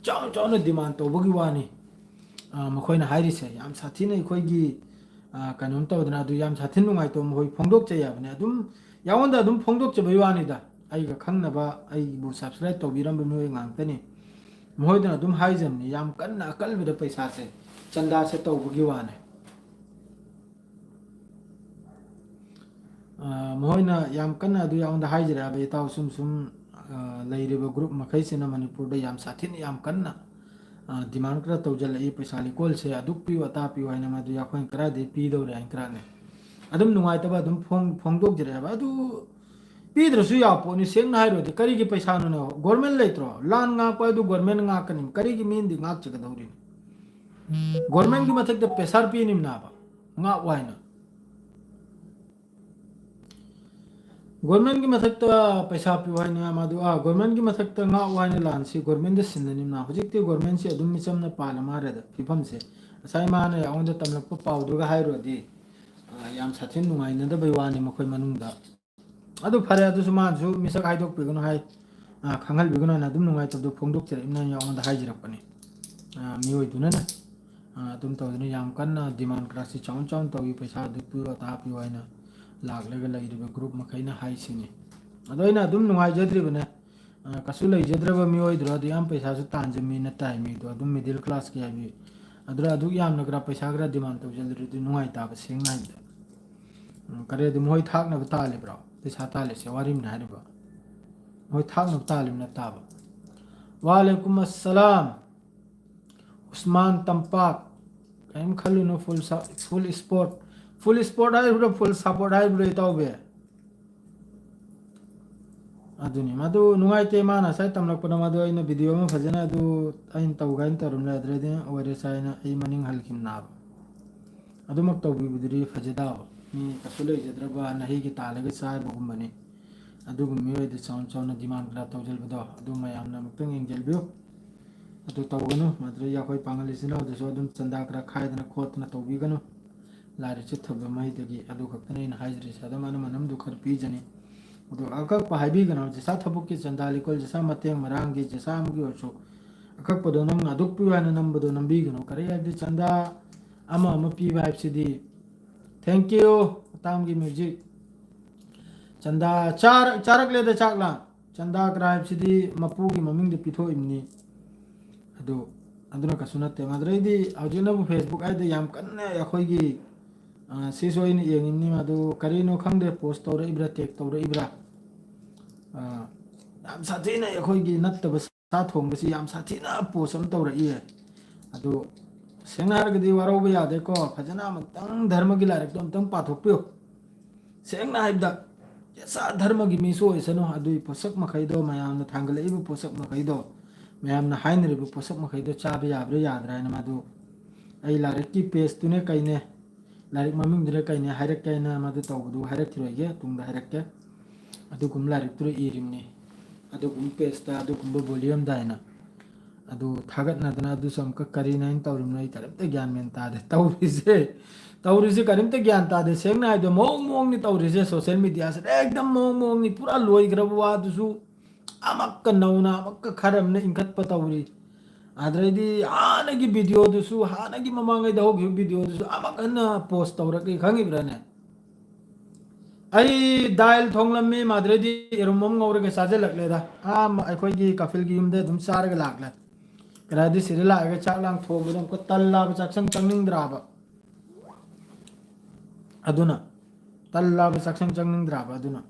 ꯆꯥꯎꯅ ꯆꯥꯎꯅ ꯗꯤꯃꯥꯟ ꯇꯧꯕꯒꯤ ꯋꯥꯅꯤ꯫ ꯑ, ꯃꯈꯣꯏꯅ ꯍꯥꯏꯔꯤꯁꯦ ꯌꯥꯝ ꯁꯥꯊꯤꯅ ꯑꯩꯈꯣꯏꯒꯤ, ꯑ, ꯀꯩꯅꯣꯝ ꯇꯧꯗꯅ ꯑꯗꯨ ꯌꯥꯝ ꯁꯥꯊꯤꯅ ꯅꯨꯡꯉꯥꯏꯇꯕ ꯃꯈꯣꯏ ꯐꯣꯡꯗꯣꯛꯆꯩ ꯍꯥꯏꯕꯅꯤ꯫ ꯑꯗꯨꯝ ꯌꯥꯉꯣꯟꯗ ꯑꯗꯨꯝ ꯐꯣꯡꯗꯣꯛꯆꯕꯩ ꯋꯥꯅꯤꯗ꯫ ꯑꯩꯒ ꯈꯪꯅꯕ, ꯑꯩꯕꯨ subscribe ꯇꯧꯕꯤꯔꯝꯕ ꯃꯤꯑꯣꯏ ꯉꯥꯛꯇꯅꯤ꯫ ꯃꯈꯣꯏꯗꯅ ꯑꯗꯨꯝ ꯍꯥꯏꯖꯕꯅꯤ, ꯌꯥꯝ ꯀꯟꯅ ꯑꯀꯜꯕꯗ ꯄꯩꯁꯥꯁꯦ, ꯆꯟꯗꯥꯁꯦ ꯇꯧꯕꯒꯤ ꯋꯥꯅꯤ꯫ ꯑ, ꯃꯈꯣꯏꯅ ꯌꯥꯝ ꯀꯟꯅ ꯑꯗꯨ ꯌꯥꯉꯣꯟꯗ ꯍꯥꯏꯖꯔꯦ ꯍꯥꯏꯕ ꯏꯇꯥꯎ, ꯁꯨꯝ ꯁꯨꯝ, ꯑ, ꯂꯩꯔꯤꯕ ꯒ꯭ꯔꯨꯞ ꯃꯈꯩꯁꯤꯅ ꯃꯅꯤꯄꯨꯔꯗ ꯌꯥꯝ ꯁꯥꯊꯤꯅ ꯌꯥꯝ ꯀꯟꯅ, ꯑ, ꯗꯤꯃꯥꯟ ꯈꯔ ꯇꯧꯖꯜꯂꯛꯏ, ꯄꯩꯁꯥ ꯂꯤꯀꯣꯜꯁꯦ ꯑꯗꯨꯛ ꯄꯤꯌꯨ ꯑꯇꯥ ꯄꯤꯌꯨ ꯍꯥꯏꯅ꯫ ꯃꯗꯨ ꯑꯩꯈꯣꯏꯅ ꯀꯗꯥꯏꯗꯒꯤ ꯄꯤꯗꯧꯔꯦ ꯍꯥꯏꯅ ꯈꯔꯅꯦ ꯑꯗꯨꯝ ꯅꯨꯡꯉꯥꯏꯇꯕ ꯑꯗꯨꯝ ꯐꯣꯡ-, ꯐꯣꯡꯗꯣꯛꯆꯔꯦ ꯍꯥꯏꯕ꯫ ꯑꯗꯨ ꯄꯤꯗ꯭ꯔꯁꯨ ꯌꯥꯕ ꯄꯣꯠꯅꯤ꯫ ꯁꯦꯡꯅ ꯍꯥꯏꯔꯨꯔꯗꯤ ꯀꯔꯤꯒꯤ ꯄꯩꯁꯥꯅꯣꯅꯦ? ꯒꯣꯔꯃꯦꯟ ꯂꯩꯇ꯭ꯔꯣ? ꯂꯥꯟ ꯉꯥꯛꯄ ꯍꯥꯏꯗꯨ ꯒꯣꯔꯃꯦꯟ ꯉꯥꯛꯀꯅꯤ꯫ ꯀꯔꯤꯒꯤ ꯃꯤꯅꯗꯤ ꯉꯥꯛꯆꯒꯗꯧꯔꯤꯅꯣ? ꯒꯣꯔꯃꯦꯟꯒꯤ ꯃꯊꯛꯇ ꯄ꯭ꯔꯦꯁꯥꯔ ꯄꯤꯅꯤꯝꯅꯥꯕ, ꯉꯥꯛꯎ ꯍꯥꯏꯅ꯫ ꯒꯣꯔꯃꯦꯟꯒꯤ ꯃꯊꯛꯇ ꯄꯩꯁꯥ ꯄꯤꯌꯨ ꯍꯥꯏꯅ ꯃꯗꯨ, ꯑꯥ, ꯒꯣꯔꯃꯦꯟꯒꯤ ꯃꯊꯛꯇ ꯉꯥꯛꯎ ꯍꯥꯏꯅ ꯂꯥꯟꯁꯤ ꯒꯣꯔꯃꯦꯟꯗ ꯁꯤꯟꯅꯅꯤꯝꯅ꯫ ꯍꯧꯖꯤꯛꯇꯤ ꯒꯣꯔꯃꯦꯟꯁꯤ ꯑꯗꯨꯝ ꯃꯤꯆꯝꯅ ꯄꯥꯜꯂ ꯃꯥꯜꯂꯦꯗ ꯐꯤꯕꯝꯁꯦ꯫ ꯉꯁꯥꯏ ꯃꯥꯅ ꯑꯩꯉꯣꯟꯗ ꯇꯝꯂꯛꯄ ꯄꯥꯎꯗꯨꯒ ꯍꯥꯏꯔꯨꯔꯗꯤ, ꯑꯥ, ꯌꯥꯝ ꯁꯥꯊꯤꯅ ꯅꯨꯡꯉꯥꯏꯅꯗꯕꯩ ꯋꯥꯅꯤ ꯃꯈꯣꯏ ꯃꯅꯨꯡꯗ꯫ ꯑꯗꯨ ꯐꯔꯦ, ꯑꯗꯨꯁꯨ ꯃꯥꯅꯁꯨ ꯃꯤꯁꯛ ꯍꯥꯏꯗꯣꯛꯄꯤꯒꯅꯨ ꯍꯥꯏ, ꯑ, ꯈꯪꯍꯟꯕꯤꯒꯅꯨ ꯍꯥꯏꯅ ꯑꯗꯨꯝ ꯅꯨꯡꯉꯥꯏꯇꯕꯗꯣ ꯐꯣꯡꯗꯣꯛꯆꯔꯛꯏꯕꯅ ꯑꯩꯉꯣꯟꯗ ꯍꯥꯏꯖꯔꯛꯄꯅꯤ꯫ ꯑ, ꯃꯤꯑꯣꯏꯗꯨꯅꯅꯦ, ꯑ, ꯑꯗꯨꯝ ꯇꯧꯗꯅ ꯌꯥꯝ ꯀꯟꯅ ꯗꯤꯃꯥꯟ ꯀ꯭ꯂꯥꯁꯁꯤ ꯆꯥꯎꯅ ꯆꯥꯎꯅ ꯇꯧꯏ, ꯄꯩꯁꯥ ꯑꯗꯨ ꯄꯤꯌꯨ ꯑꯗꯥ ꯄꯤꯌꯨ ꯍꯥꯏꯅ ꯂꯥꯛꯂꯒ ꯂꯩꯔꯤꯕ ꯒ꯭ꯔꯨꯞ ꯃꯈꯩꯅ ꯍꯥꯏꯁꯤꯅꯤ꯫ ꯑꯗꯣ ꯑꯩꯅ ꯑꯗꯨꯝ ꯅꯨꯡꯉꯥꯏꯖꯗ꯭ꯔꯤꯕꯅꯦ꯫ ꯑ, ꯀꯩꯁꯨ ꯂꯩꯖꯗ꯭ꯔꯕ ꯃꯤꯑꯣꯏꯗ꯭ꯔꯣ? ꯑꯗꯨ ꯌꯥꯝ ꯄꯩꯁꯥꯁꯨ ꯇꯥꯟꯖ ꯃꯤ ꯅꯠꯇꯦ ꯃꯤꯗꯣ, ꯑꯗꯨꯝ ꯃꯤꯗꯜ ꯀ꯭ꯂꯥꯁꯀꯤ ꯍꯥꯏꯕꯤ꯫ ꯑꯗꯨꯅ ꯑꯗꯨꯛ ꯌꯥꯝꯅ ꯈꯔ ꯄꯩꯁꯥ ꯈꯔ ꯗꯤꯃꯥꯟ ꯇꯧꯖꯗ꯭ꯔꯗꯤ ꯅꯨꯡꯉꯥꯏꯇꯥꯕ, ꯁꯦꯡꯅ ꯍꯥꯏꯕꯗ꯫ ꯎꯝ, ꯀꯔꯤ ꯑꯗꯨ ꯃꯣꯏ ꯊꯥꯛꯅꯕ ꯇꯥꯜꯂꯤꯕ꯭ꯔꯣ? ꯄꯩꯁꯥ ꯇꯥꯜꯂꯤꯁꯦ ꯋꯥꯔꯤꯝꯅ ꯍꯥꯏꯔꯤꯕ꯫ ꯃꯣꯏ ꯊꯥꯛꯅꯕ ꯇꯥꯜꯂꯤꯕ ꯅꯠꯇꯥꯕ꯫ ꯋꯥꯂꯦꯀꯨꯝ ꯑꯁꯂꯥꯝ꯫ ꯎꯁꯃꯥꯟ ꯇꯝꯄꯥꯛ꯫ ꯀꯔꯤꯝ ꯈꯜꯂꯨꯅꯨ, full ꯁ-, full support꯫ Full support ꯍꯥꯏꯕ꯭ꯔꯣ, full support ꯍꯥꯏꯕ꯭ꯔꯣ, ꯏꯇꯥꯎꯕꯤ? ꯑꯗꯨꯅꯤ, ꯃꯗꯨ ꯅꯨꯡꯉꯥꯏꯇꯦ꯫ ꯃꯥꯅ ꯉꯁꯥꯏ ꯇꯝꯂꯛꯄꯗ ꯃꯗꯨ ꯑꯩꯅ video ꯑꯃ ꯐꯖꯅ ꯑꯗꯨ ꯑꯩꯅ ꯇꯧꯒꯦ ꯍꯥꯏꯅ ꯇꯧꯔꯝꯂꯦ, ꯑꯗꯨꯗꯩꯗꯤ ꯑꯣꯏꯔꯦ ꯁꯥꯏꯅ ꯑꯩ ꯃꯅꯤꯡ ꯍꯜꯈꯤꯕꯅꯦꯕ꯫ ꯑꯗꯨꯃꯛ ꯇꯧꯕꯤꯕꯗꯨꯗꯤ ꯐꯖꯗꯕ꯫ ꯃꯤ ꯀꯩꯁꯨ ꯂꯩꯖꯗ꯭ꯔꯕ ꯅꯍꯩꯒꯤ ꯇꯥꯜꯂꯒ ꯆꯥꯕꯒꯨꯝꯕꯅꯤ꯫ ꯑꯗꯨꯒꯨꯝꯕ ꯃꯤꯑꯣꯏꯗ ꯆꯥꯎꯅ ꯆꯥꯎꯅ demand ꯈꯔ ꯇꯧꯁꯤꯜꯕꯗꯣ, ꯑꯗꯨ ꯃꯌꯥꯝꯅ ꯑꯃꯨꯛꯇꯪ ꯌꯦꯡꯁꯤꯟꯕꯤꯌꯨ꯫ ꯑꯗꯨ ꯇꯧꯒꯅꯨ꯫ ꯃꯗꯨꯗꯒꯤ ꯑꯩꯈꯣꯏ ꯄꯥꯡꯒꯜ ꯏꯆꯤꯟ ꯏꯅꯥꯎꯗꯁꯨ ꯑꯗꯨꯝ ꯆꯟꯗꯥ ꯈꯔ ꯈꯥꯏꯗꯅ ꯈꯣꯠꯇꯅ ꯇꯧꯕꯤꯒꯅꯨ꯫ ꯂꯥꯏꯔꯤꯛ ꯆꯠꯊꯕ ꯃꯍꯩꯗꯒꯤ ꯑꯗꯨ ꯈꯛꯇꯅꯤ ꯑꯩꯅ ꯍꯥꯏꯖꯔꯤꯁꯦ꯫ ꯑꯗꯨꯝ ꯑꯅꯝ ꯑꯅꯝꯗꯨ ꯈꯔ ꯄꯤꯖꯅꯤ꯫ ꯑꯗꯨ ꯑꯀꯛꯄ ꯍꯥꯏꯕꯤꯒꯅꯨ, ꯖꯤꯁꯥ ꯊꯕꯛꯀꯤ ꯆꯟꯗꯥ ꯂꯤꯀꯣꯜ, ꯖꯤꯁꯥ ꯃꯇꯦꯡ ꯃꯔꯥꯡꯒꯤ, ꯖꯤꯁꯥ ꯑꯃꯒꯤ ꯑꯣꯏꯔꯁꯨ ꯑꯀꯛꯄꯗꯣ ꯅꯪꯅ ꯑꯗꯨꯛ ꯄꯤꯌꯨ ꯍꯥꯏꯅ ꯅꯝꯕꯗꯣ ꯅꯝꯕꯤꯒꯅꯨ꯫ ꯀꯔꯤ ꯍꯥꯏꯕꯗꯤ ꯆꯟꯗꯥ ꯑꯃ ꯑꯃ ꯄꯤꯕ ꯍꯥꯏꯕꯁꯤꯗꯤ, thank you, ꯃꯇꯥꯡꯒꯤ music꯫ ꯆꯟꯗꯥ ꯆꯥꯔ-, ꯆꯥꯔꯛꯂꯦꯗ ꯆꯥꯛꯂꯥ꯫ ꯆꯟꯗꯥ ꯀ꯭ꯔꯥꯏꯕꯁꯤꯗꯤ ꯃꯄꯨꯒꯤ ꯃꯃꯤꯡꯗ ꯄꯤꯊꯣꯛꯏꯕꯅꯤ꯫ ꯑꯗꯨ, ꯑꯗꯨꯅ ꯀꯩꯁꯨ ꯅꯠꯇꯦ꯫ ꯃꯗꯨꯗꯩꯗꯤ ꯍꯧꯖꯤꯛꯅꯕꯨ Facebook ꯍꯥꯏꯗ ꯌꯥꯝ ꯀꯟꯅ ꯑꯩꯈꯣꯏꯒꯤ, ꯑ, ꯁꯤꯁꯨ ꯑꯩꯅ ꯌꯦꯡꯉꯤꯕꯅꯤ꯫ ꯃꯗꯨ ꯀꯔꯤꯅꯣ ꯈꯪꯗꯦ, post ꯇꯧꯔꯛꯏꯕ꯭ꯔꯥ, tag ꯇꯧꯔꯛꯏꯕ꯭ꯔꯥ? ꯑ, ꯌꯥꯝ ꯁꯥꯊꯤꯅ ꯑꯩꯈꯣꯏꯒꯤ ꯅꯠꯇꯕ ꯁꯥ ꯊꯣꯡꯕꯁꯤ ꯌꯥꯝ ꯁꯥꯊꯤꯅ post ꯑꯃ ꯇꯧꯔꯛꯏꯌꯦ꯫ ꯑꯗꯨ ꯁꯦꯡꯅ ꯍꯥꯏꯔꯒꯗꯤ ꯋꯥꯔꯧꯕ ꯌꯥꯗꯦꯀꯣ, ꯐꯖꯅ ꯑꯃꯨꯛꯇꯪ ꯙꯔꯃꯒꯤ ꯂꯥꯏꯔꯤꯛꯇꯣ ꯑꯃꯨꯛꯇꯪ ꯄꯥꯊꯣꯛꯄꯤꯌꯨ꯫ ꯁꯦꯡꯅ ꯍꯥꯏꯕꯗ, ꯌꯦꯁꯥ ꯙꯔꯃꯒꯤ ꯃꯤꯁꯨ ꯑꯣꯏꯁꯅꯨ, ꯑꯗꯨꯒꯤ ꯄꯣꯠꯁꯛ ꯃꯈꯩꯗꯣ, ꯃꯌꯥꯝꯅ ꯊꯥꯡꯒꯠꯂꯛꯏꯕ ꯄꯣꯠꯁꯛ ꯃꯈꯩꯗꯣ, ꯃꯌꯥꯝꯅ ꯍꯥꯏꯅꯔꯤꯕ ꯄꯣꯠꯁꯛ ꯃꯈꯩꯗꯣ ꯆꯥꯕ ꯌꯥꯕ꯭ꯔꯥ ꯌꯥꯗ꯭ꯔꯥ ꯍꯥꯏꯅ ꯃꯗꯨ ꯑꯩ ꯂꯥꯏꯔꯤꯛꯀꯤ pageꯇꯨꯅꯦ ꯀꯩꯅꯦ, ꯂꯥꯏꯔꯤꯛ ꯃꯃꯤꯡꯗꯨꯅ ꯀꯩꯅꯦ ꯍꯥꯏꯔꯛꯀꯦ ꯍꯥꯏꯅ ꯃꯗꯨ ꯇꯧꯕꯗꯨ ꯍꯥꯏꯔꯛꯈꯤꯔꯣꯏꯒꯦ, ꯇꯨꯡꯗ ꯍꯥꯏꯔꯛꯀꯦ꯫ ꯑꯗꯨꯒꯨꯝꯕ ꯂꯥꯏꯔꯤꯛꯇꯨꯗ ꯏꯔꯤꯕꯅꯤ, ꯑꯗꯨꯒꯨꯝꯕ pageꯇ, ꯑꯗꯨꯒꯨꯝꯕ volumeꯗ ꯍꯥꯏꯅ꯫ ꯑꯗꯨ ꯊꯥꯒꯠꯅꯗꯅ ꯑꯗꯨꯁꯨ ꯑꯃꯨꯛꯀ ꯀꯔꯤꯅꯣ ꯑꯩꯅ ꯇꯧꯔꯤꯕꯅꯣ, ꯑꯩ ꯀꯔꯤꯝꯇ ꯒ꯭ꯌꯥꯟ ꯃꯦꯟ ꯇꯥꯗꯦ ꯇꯧꯔꯤꯁꯦ꯫ ꯇꯧꯔꯤꯁꯦ ꯀꯔꯤꯝꯇ ꯒ꯭ꯌꯥꯟ ꯇꯥꯗꯦ꯫ ꯁꯦꯡꯅ ꯍꯥꯏꯕꯗ ꯃꯑꯣꯡ ꯃꯑꯣꯡꯅꯤ ꯇꯧꯔꯤꯁꯦ꯫ Social mediaꯁꯤꯗ ꯑꯦꯛꯗꯝ ꯃꯑꯣꯡ ꯃꯑꯣꯡꯅꯤ꯫ ꯄꯨꯔꯥ ꯂꯣꯏꯈ꯭ꯔꯕ ꯋꯥꯗꯨꯁꯨ ꯑꯃꯛꯀ ꯅꯧꯅ ꯑꯃꯛꯀ ꯈꯔ ꯑꯃꯅ ꯏꯟꯈꯠꯄ ꯇꯧꯔꯤ꯫ ꯑꯗꯩꯗꯤ ꯍꯥꯟꯅꯒꯤ videoꯗꯨꯁꯨ, ꯍꯥꯟꯅꯒꯤ ꯃꯃꯥꯡꯉꯩꯗ ꯍꯧꯈꯤꯕ videoꯗꯨꯁꯨ ꯑꯃꯛ ꯍꯟꯅ post ꯇꯧꯔꯛꯂꯤ, ꯈꯪꯉꯤꯕ꯭ꯔꯥꯅꯦ? ꯑꯩ ꯗꯥꯏꯜ ꯊꯣꯡꯂꯝꯃꯤ, ꯃꯗꯨꯗꯩꯗꯤ ꯌꯦꯔꯨꯝ ꯑꯃ ꯉꯧꯔꯒ ꯆꯥꯁꯤꯜꯂꯛꯂꯦꯗ꯫ ꯑꯥ, ꯑꯩꯈꯣꯏꯒꯤ ꯀꯐꯤꯜꯒꯤ ꯌꯨꯝꯗ ꯑꯗꯨꯝ ꯆꯥꯔꯒ ꯂꯥꯛꯂꯦ꯫ ꯀꯗꯥꯏꯗꯤ ꯁꯤꯗ ꯂꯥꯛꯑꯒ ꯆꯥꯛ ꯂꯥꯡ ꯊꯣꯡꯕꯗꯣ ꯑꯃꯨꯛꯀ ꯇꯜꯂꯕ, ꯆꯥꯛꯁꯪ ꯆꯪꯅꯤꯡꯗ꯭ꯔꯕ꯫ ꯑꯗꯨꯅ ꯇꯜꯂꯕ, ꯆꯥꯛꯁꯪ ꯆꯪꯅꯤꯡꯗ꯭ꯔꯕ꯫ ꯑꯗꯨꯅ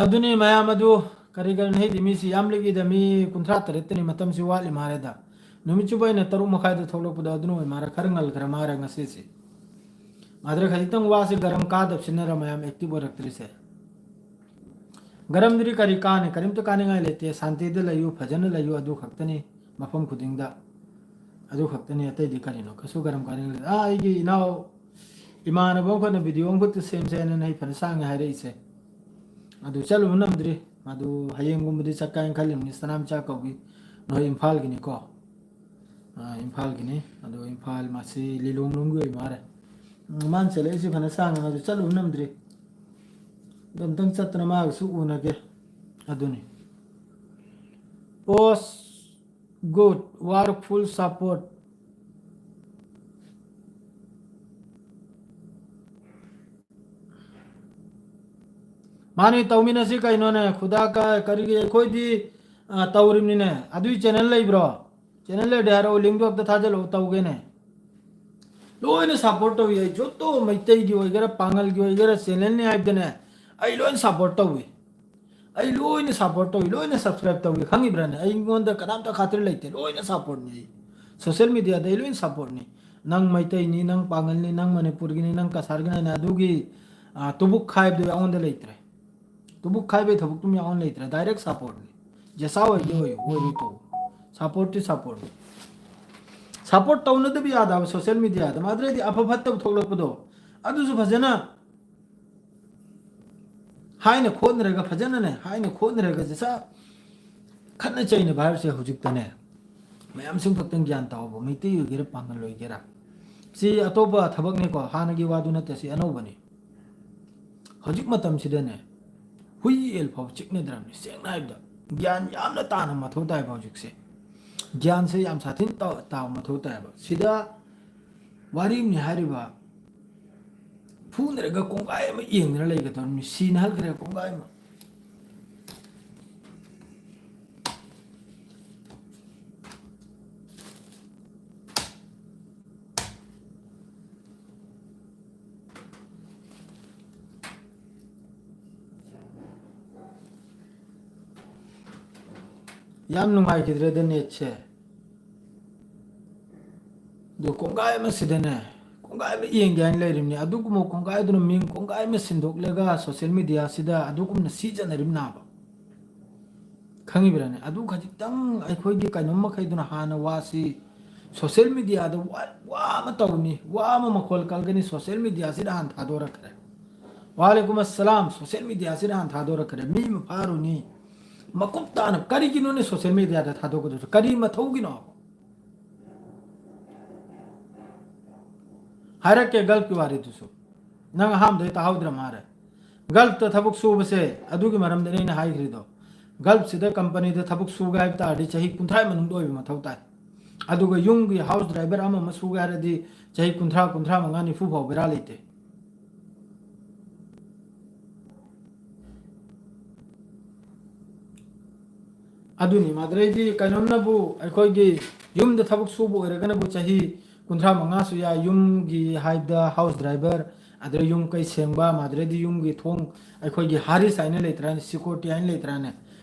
ꯑꯗꯨꯅꯤ ꯃꯌꯥꯝ ꯑꯗꯨ ꯀꯔꯤ ꯀꯔꯤꯅꯣ ꯍꯩꯗꯤ ꯃꯤꯁꯤ ꯌꯥꯝ ꯂꯤꯛꯏꯗ, ꯃꯤ ꯀꯨꯟꯊ꯭ꯔꯥ ꯇꯔꯦꯠꯇꯅꯤ, ꯃꯇꯝꯁꯤ ꯋꯥꯠꯂꯤ ꯃꯥꯜꯂꯦꯗ꯫ ꯅꯨꯃꯤꯠ ꯆꯨꯞꯄ ꯑꯩꯅ ꯇꯔꯨꯛ ꯃꯈꯥꯏꯗ ꯊꯣꯛꯂꯛꯄꯗꯣ ꯑꯗꯨꯅ ꯑꯣꯏ ꯃꯥꯜꯂꯦ, ꯈꯔ ꯉꯜꯈ꯭ꯔ ꯃꯥꯜꯂꯦ ꯉꯁꯤꯁꯤ꯫ ꯃꯥꯗ꯭ꯔꯦ ꯈꯖꯤꯛꯇꯪ ꯋꯥꯁꯦ ꯒꯔꯝ ꯀꯥꯗꯕꯁꯤꯅꯔ ꯃꯌꯥꯝ active ꯑꯣꯏꯔꯛꯇ꯭ꯔꯤꯁꯦ꯫ ꯒꯔꯝꯗꯨꯗꯤ ꯀꯔꯤ ꯀꯥꯅꯤ? ꯀꯔꯤꯝꯇ ꯀꯥꯅꯤꯡꯉꯥꯏ ꯂꯩꯇꯦ꯫ ꯁꯥꯟꯇꯤꯗ ꯂꯩꯌꯨ, ꯐꯖꯅ ꯂꯩꯌꯨ, ꯑꯗꯨ ꯈꯛꯇꯅꯤ ꯃꯐꯝ ꯈꯨꯗꯤꯡꯗ꯫ ꯑꯗꯨ ꯈꯛꯇꯅꯤ, ꯑꯇꯩꯗꯤ ꯀꯔꯤꯅꯣ? ꯀꯩꯁꯨ ꯒꯔꯝ ꯀꯥꯅꯤꯡꯉꯥꯏ ꯂꯩꯇꯦ꯫ ꯑꯥ, ꯑꯩꯒꯤ ꯏꯅꯥꯎ ꯏꯃꯥꯟꯅꯕ ꯑꯃꯈꯛꯅ video ꯑꯃꯈꯛꯇ ꯁꯦꯝꯁꯦ ꯍꯥꯏꯅ ꯑꯩ ꯐꯅ ꯁꯥꯡꯅ ꯍꯥꯏꯔꯛꯏꯁꯦ꯫ ꯑꯗꯨ ꯆꯠꯂꯨꯕ ꯅꯝꯗ꯭ꯔꯤ꯫ ꯃꯗꯨ ꯍꯌꯦꯡꯒꯨꯝꯕꯗꯤ ꯆꯠꯀꯦ ꯍꯥꯏꯅ ꯈꯜꯂꯤꯕꯅꯤ꯫ ꯁꯅꯥꯃꯆꯥ ꯀꯧꯕꯤ, ꯅꯣꯏ ꯏꯝꯐꯥꯜꯒꯤꯅꯤꯀꯣ꯫ ꯑꯥ, ꯏꯝꯐꯥꯜꯒꯤꯅꯤ꯫ ꯑꯗꯣ ꯏꯝꯐꯥꯜ ꯃꯁꯤ ꯂꯤꯂꯣꯡ ꯂꯣꯝꯒꯤ ꯑꯣꯏ ꯃꯥꯜꯂꯦ꯫ ꯎꯝ, ꯃꯥꯅ ꯆꯠꯂꯛꯏꯁꯦ ꯐꯅ ꯁꯥꯡꯅ, ꯃꯥꯁꯨ ꯆꯠꯂꯨꯕ ꯅꯝꯗ꯭ꯔꯤ꯫ ꯑꯗꯣ ꯑꯝꯇꯪ ꯆꯠꯇꯅ ꯃꯥꯒꯁꯨ ꯎꯅꯒꯦ꯫ ꯑꯗꯨꯅꯤ꯫ ꯑꯣꯁ꯫ Good work, full support. ꯃꯥꯅꯤ, ꯇꯧꯃꯤꯟꯅꯁꯤ ꯀꯩꯅꯣꯅꯦ꯫ ꯈꯨꯗꯥ ꯀ-, ꯀꯔꯤꯒꯤ ꯑꯩꯈꯣꯏꯗꯤ, ꯑ, ꯇꯧꯔꯤꯕꯅꯤꯅꯦ꯫ ꯑꯗꯨꯏ channel ꯂꯩꯕ꯭ꯔꯣ? Channel ꯂꯩꯔꯗꯤ ꯍꯥꯏꯔꯛꯑꯣ, link ꯗꯨ ꯑꯝꯇ ꯊꯥꯖꯤꯜꯂꯛꯑꯣ, ꯇꯧꯒꯦꯅꯦ꯫ ꯂꯣꯏꯅ support ꯇꯧꯏ ꯑꯩ꯫ ꯖꯣꯇꯣ ꯃꯩꯇꯩꯒꯤ ꯑꯣꯏꯒꯦꯔꯥ, ꯄꯥꯉꯜꯒꯤ ꯑꯣꯏꯒꯦꯔꯥ, channel ꯅꯤ ꯍꯥꯏꯕꯗꯅꯦ, ꯑꯩ ꯂꯣꯏꯅ support ꯇꯧꯏ꯫ ꯑꯩ ꯂꯣꯏꯅ support ꯇꯧꯏ, ꯂꯣꯏꯅ subscribe ꯇꯧꯏ, ꯈꯪꯉꯤꯕ꯭ꯔꯥꯅꯦ? ꯑꯩꯉꯣꯟꯗ ꯀꯅꯥꯝꯇ ꯈꯥꯇꯤꯔ ꯂꯩꯇꯦ, ꯂꯣꯏꯅ support ꯅꯤ ꯑꯩ꯫ Social media ꯗ ꯑꯩ ꯂꯣꯏꯅ support ꯅꯤ꯫ ꯅꯪ ꯃꯩꯇꯩꯅꯤ, ꯅꯪ ꯄꯥꯉꯜꯅꯤ, ꯅꯪ ꯃꯅꯤꯄꯨꯔꯒꯤꯅꯤ, ꯅꯪ ꯀꯁꯥꯔꯒꯤꯅꯤ ꯍꯥꯏꯅ ꯑꯗꯨꯒꯤ, ꯑ, ꯇꯨꯕꯨꯛ ꯈꯥꯏꯕꯗꯨ ꯑꯩꯉꯣꯟꯗ ꯂꯩꯇ꯭ꯔꯦ꯫ ꯇꯨꯕꯨꯛ ꯈꯥꯏꯕꯩ ꯊꯕꯛꯇꯨꯝ ꯌꯥꯎꯍꯟ ꯂꯩꯇ꯭ꯔꯦ꯫ Direct support ꯅꯤ꯫ ꯖꯦꯁꯥ ꯑꯣꯏꯒꯦ ꯑꯣꯏꯌꯨ, ꯑꯣꯏꯔꯨ ꯇꯧ꯫ Support ꯇꯤ support ꯅꯤ꯫ Support ꯇꯧꯅꯗꯕ ꯌꯥꯗꯕ social media ꯗ꯫ ꯃꯥꯗ꯭ꯔꯗꯤ ꯑꯐ ꯐꯠꯇꯕ ꯊꯣꯛꯂꯛꯄꯗꯣ, ꯑꯗꯨꯁꯨ ꯐꯖꯅ ꯍꯥꯏꯅ ꯈꯣꯠꯅꯔꯒ, ꯐꯖꯅꯅꯦ, ꯍꯥꯏꯅ ꯈꯣꯠꯅꯔꯒ ꯖꯦꯁꯥ ꯈꯠꯅ ꯆꯩꯅꯕ ꯍꯥꯏꯕꯁꯦ ꯍꯧꯖꯤꯛꯇꯅꯦ꯫ ꯃꯌꯥꯝꯁꯤꯡ ꯈꯛꯇꯪ ꯒ꯭ꯌꯥꯟ ꯇꯥꯎꯕ, ꯃꯩꯇꯩ ꯑꯣꯏꯒꯦꯔꯥ, ꯄꯥꯡꯒꯜ ꯑꯣꯏꯒꯦꯔꯥ꯫ ꯁꯤ ꯑꯇꯣꯞꯄ ꯊꯕꯛꯅꯤꯀꯣ, ꯍꯥꯟꯅꯒꯤ ꯋꯥꯗꯨ ꯅꯠꯇꯦ, ꯁꯤ ꯑꯅꯧꯕꯅꯤ꯫ ꯍꯧꯖꯤꯛ ꯃꯇꯝꯁꯤꯗꯅꯦ, ꯍꯨꯏ ꯌꯦꯜ ꯐꯥꯎ ꯆꯤꯛꯅꯗ꯭ꯔꯕꯅꯤ꯫ ꯁꯦꯡꯅ ꯍꯥꯏꯕꯗ, ꯒ꯭ꯌꯥꯟ ꯌꯥꯝꯅ ꯇꯥꯅ ꯃꯊꯧ ꯇꯥꯏꯕ ꯍꯧꯖꯤꯛꯁꯦ꯫ ꯒ꯭ꯌꯥꯟꯁꯦ ꯌꯥꯝ ꯁꯥꯊꯤꯅ ꯇꯥ-, ꯇꯥꯕ ꯃꯊꯧ ꯇꯥꯏꯕ꯫ ꯁꯤꯗ ꯋꯥꯔꯤ ꯑꯃꯅꯤ ꯍꯥꯏꯔꯤꯕ, ꯐꯨꯅꯔꯒ ꯀꯣꯡꯒꯥꯏ ꯑꯃ ꯌꯦꯡꯗꯅ ꯂꯩꯒꯗꯧꯔꯕꯅꯤ꯫ ꯁꯤꯅ ꯍꯜꯈ꯭ꯔꯦ ꯀꯣꯡꯒꯥꯏ ꯑꯃ꯫ ꯌꯥꯝ ꯅꯨꯡꯉꯥꯏꯈꯤꯗ꯭ꯔꯦꯗ net ꯁꯦ꯫ ꯑꯗꯨ ꯀꯣꯡꯒꯥꯏ ꯑꯃ ꯁꯤꯗꯅꯦ, ꯀꯣꯡꯒꯥꯏ ꯑꯃ ꯌꯦꯡꯒꯦ ꯍꯥꯏꯅ ꯂꯩꯔꯤꯕꯅꯤ꯫ ꯑꯗꯨꯒꯨꯝꯕ ꯀꯣꯡꯒꯥꯏꯗꯨꯅ ꯃꯤꯡ ꯀꯣꯡꯒꯥꯏ ꯑꯃ ꯁꯤꯟꯗꯣꯛꯂꯒ social media ꯁꯤꯗ ꯑꯗꯨꯒꯨꯝꯅ ꯁꯤꯖꯤꯟꯅꯔꯤꯕ ꯅꯥꯕ꯫ ꯈꯪꯉꯤꯕ꯭ꯔꯥꯅꯦ? ꯑꯗꯨ ꯈꯖꯤꯛꯇꯪ ꯑꯩꯈꯣꯏꯒꯤ ꯀꯩꯅꯣꯝ ꯃꯈꯩꯗꯨꯅ ꯍꯥꯟꯅ ꯋꯥꯁꯤ social media ꯗ ꯋꯥ, ꯋꯥ ꯑꯃ ꯇꯧꯅꯤ, ꯋꯥ ꯑꯃ ꯃꯈꯣꯜ ꯀꯜꯒꯅꯤ, social media ꯁꯤꯗ ꯍꯥꯟꯅ ꯊꯥꯗꯣꯔꯛꯈ꯭ꯔꯦ꯫ ꯋꯥꯂꯦꯀꯨꯝ ꯑꯁꯂꯥꯝ, social media ꯁꯤꯗ ꯍꯥꯟꯅ ꯊꯥꯗꯣꯔꯛꯈ꯭ꯔꯦ꯫ ꯃꯤ ꯑꯃ ꯐꯥꯔꯨꯅꯤ꯫ ꯃꯀꯨꯞ ꯇꯥꯅ ꯀꯔꯤꯒꯤꯅꯣꯅꯦ social media ꯗ ꯊꯥꯗꯣꯛꯀꯗꯣꯏꯁꯦ? ꯀꯔꯤ ꯃꯊꯧꯒꯤꯅꯣ? ꯍꯥꯏꯔꯛꯀꯦ ꯒꯜꯐꯀꯤ ꯋꯥꯔꯤꯗꯨꯁꯨ꯫ ꯅꯪ ꯑꯍꯥꯟꯕꯗꯩ ꯇꯥꯍꯧꯗ꯭ꯔ ꯃꯥꯜꯂꯦ꯫ ꯒꯜꯐꯇ ꯊꯕꯛ ꯁꯨꯕꯁꯦ ꯑꯗꯨꯒꯤ ꯃꯔꯝꯗꯅꯦ ꯑꯩꯅ ꯍꯥꯏꯈ꯭ꯔꯤꯗꯣ꯫ ꯒꯜꯐꯁꯤꯗ ꯀꯝꯄꯅꯤꯗ ꯊꯕꯛ ꯁꯨꯒꯦ ꯍꯥꯏꯕ ꯇꯥꯔꯗꯤ ꯆꯍꯤ ꯀꯨꯟꯊ꯭ꯔꯥ ꯃꯅꯨꯡꯗ ꯑꯣꯏꯕ ꯃꯊꯧ ꯇꯥꯏ꯫ ꯑꯗꯨꯒ ꯌꯨꯝꯒꯤ ꯍꯥꯎꯁ ꯗ꯭ꯔꯥꯏꯚꯔ ꯑꯃ ꯑꯃ ꯁꯨꯒꯦ ꯍꯥꯏꯔꯗꯤ ꯆꯍꯤ ꯀꯨꯟꯊ꯭ꯔꯥ, ꯀꯨꯟꯊ꯭ꯔꯥ ꯃꯉꯥ, ꯅꯤꯐꯨ ꯐꯥꯎ ꯕꯦꯔꯥ ꯂꯩꯇꯦ꯫ ꯑꯗꯨꯅꯤ, ꯃꯗꯨꯗꯩꯗꯤ ꯀꯩꯅꯣꯝꯅꯕꯨ ꯑꯩꯈꯣꯏꯒꯤ ꯌꯨꯝꯗ ꯊꯕꯛ ꯁꯨꯕ ꯑꯣꯏꯔꯒꯅꯕꯨ ꯆꯍꯤ ꯀꯨꯟꯊ꯭ꯔꯥ ꯃꯉꯥꯁꯨ ꯌꯥꯏ, ꯌꯨꯝꯒꯤ ꯍꯥꯏꯕꯗ ꯍꯥꯎꯁ ꯗ꯭ꯔꯥꯏꯚꯔ, ꯑꯗꯩ ꯌꯨꯝ ꯀꯩ ꯁꯦꯡꯕ, ꯃꯗꯨꯗꯩꯗꯤ ꯌꯨꯝꯒꯤ ꯊꯣꯡ, ꯑꯩꯈꯣꯏꯒꯤ ꯍꯥꯔꯤꯁ ꯍꯥꯏꯅ ꯂꯩꯇ꯭ꯔꯥꯅꯦ, ꯁꯦꯀ꯭ꯌꯨꯔꯤꯇꯤ ꯍꯥꯏꯅ ꯂꯩꯇ꯭ꯔꯥꯅꯦ,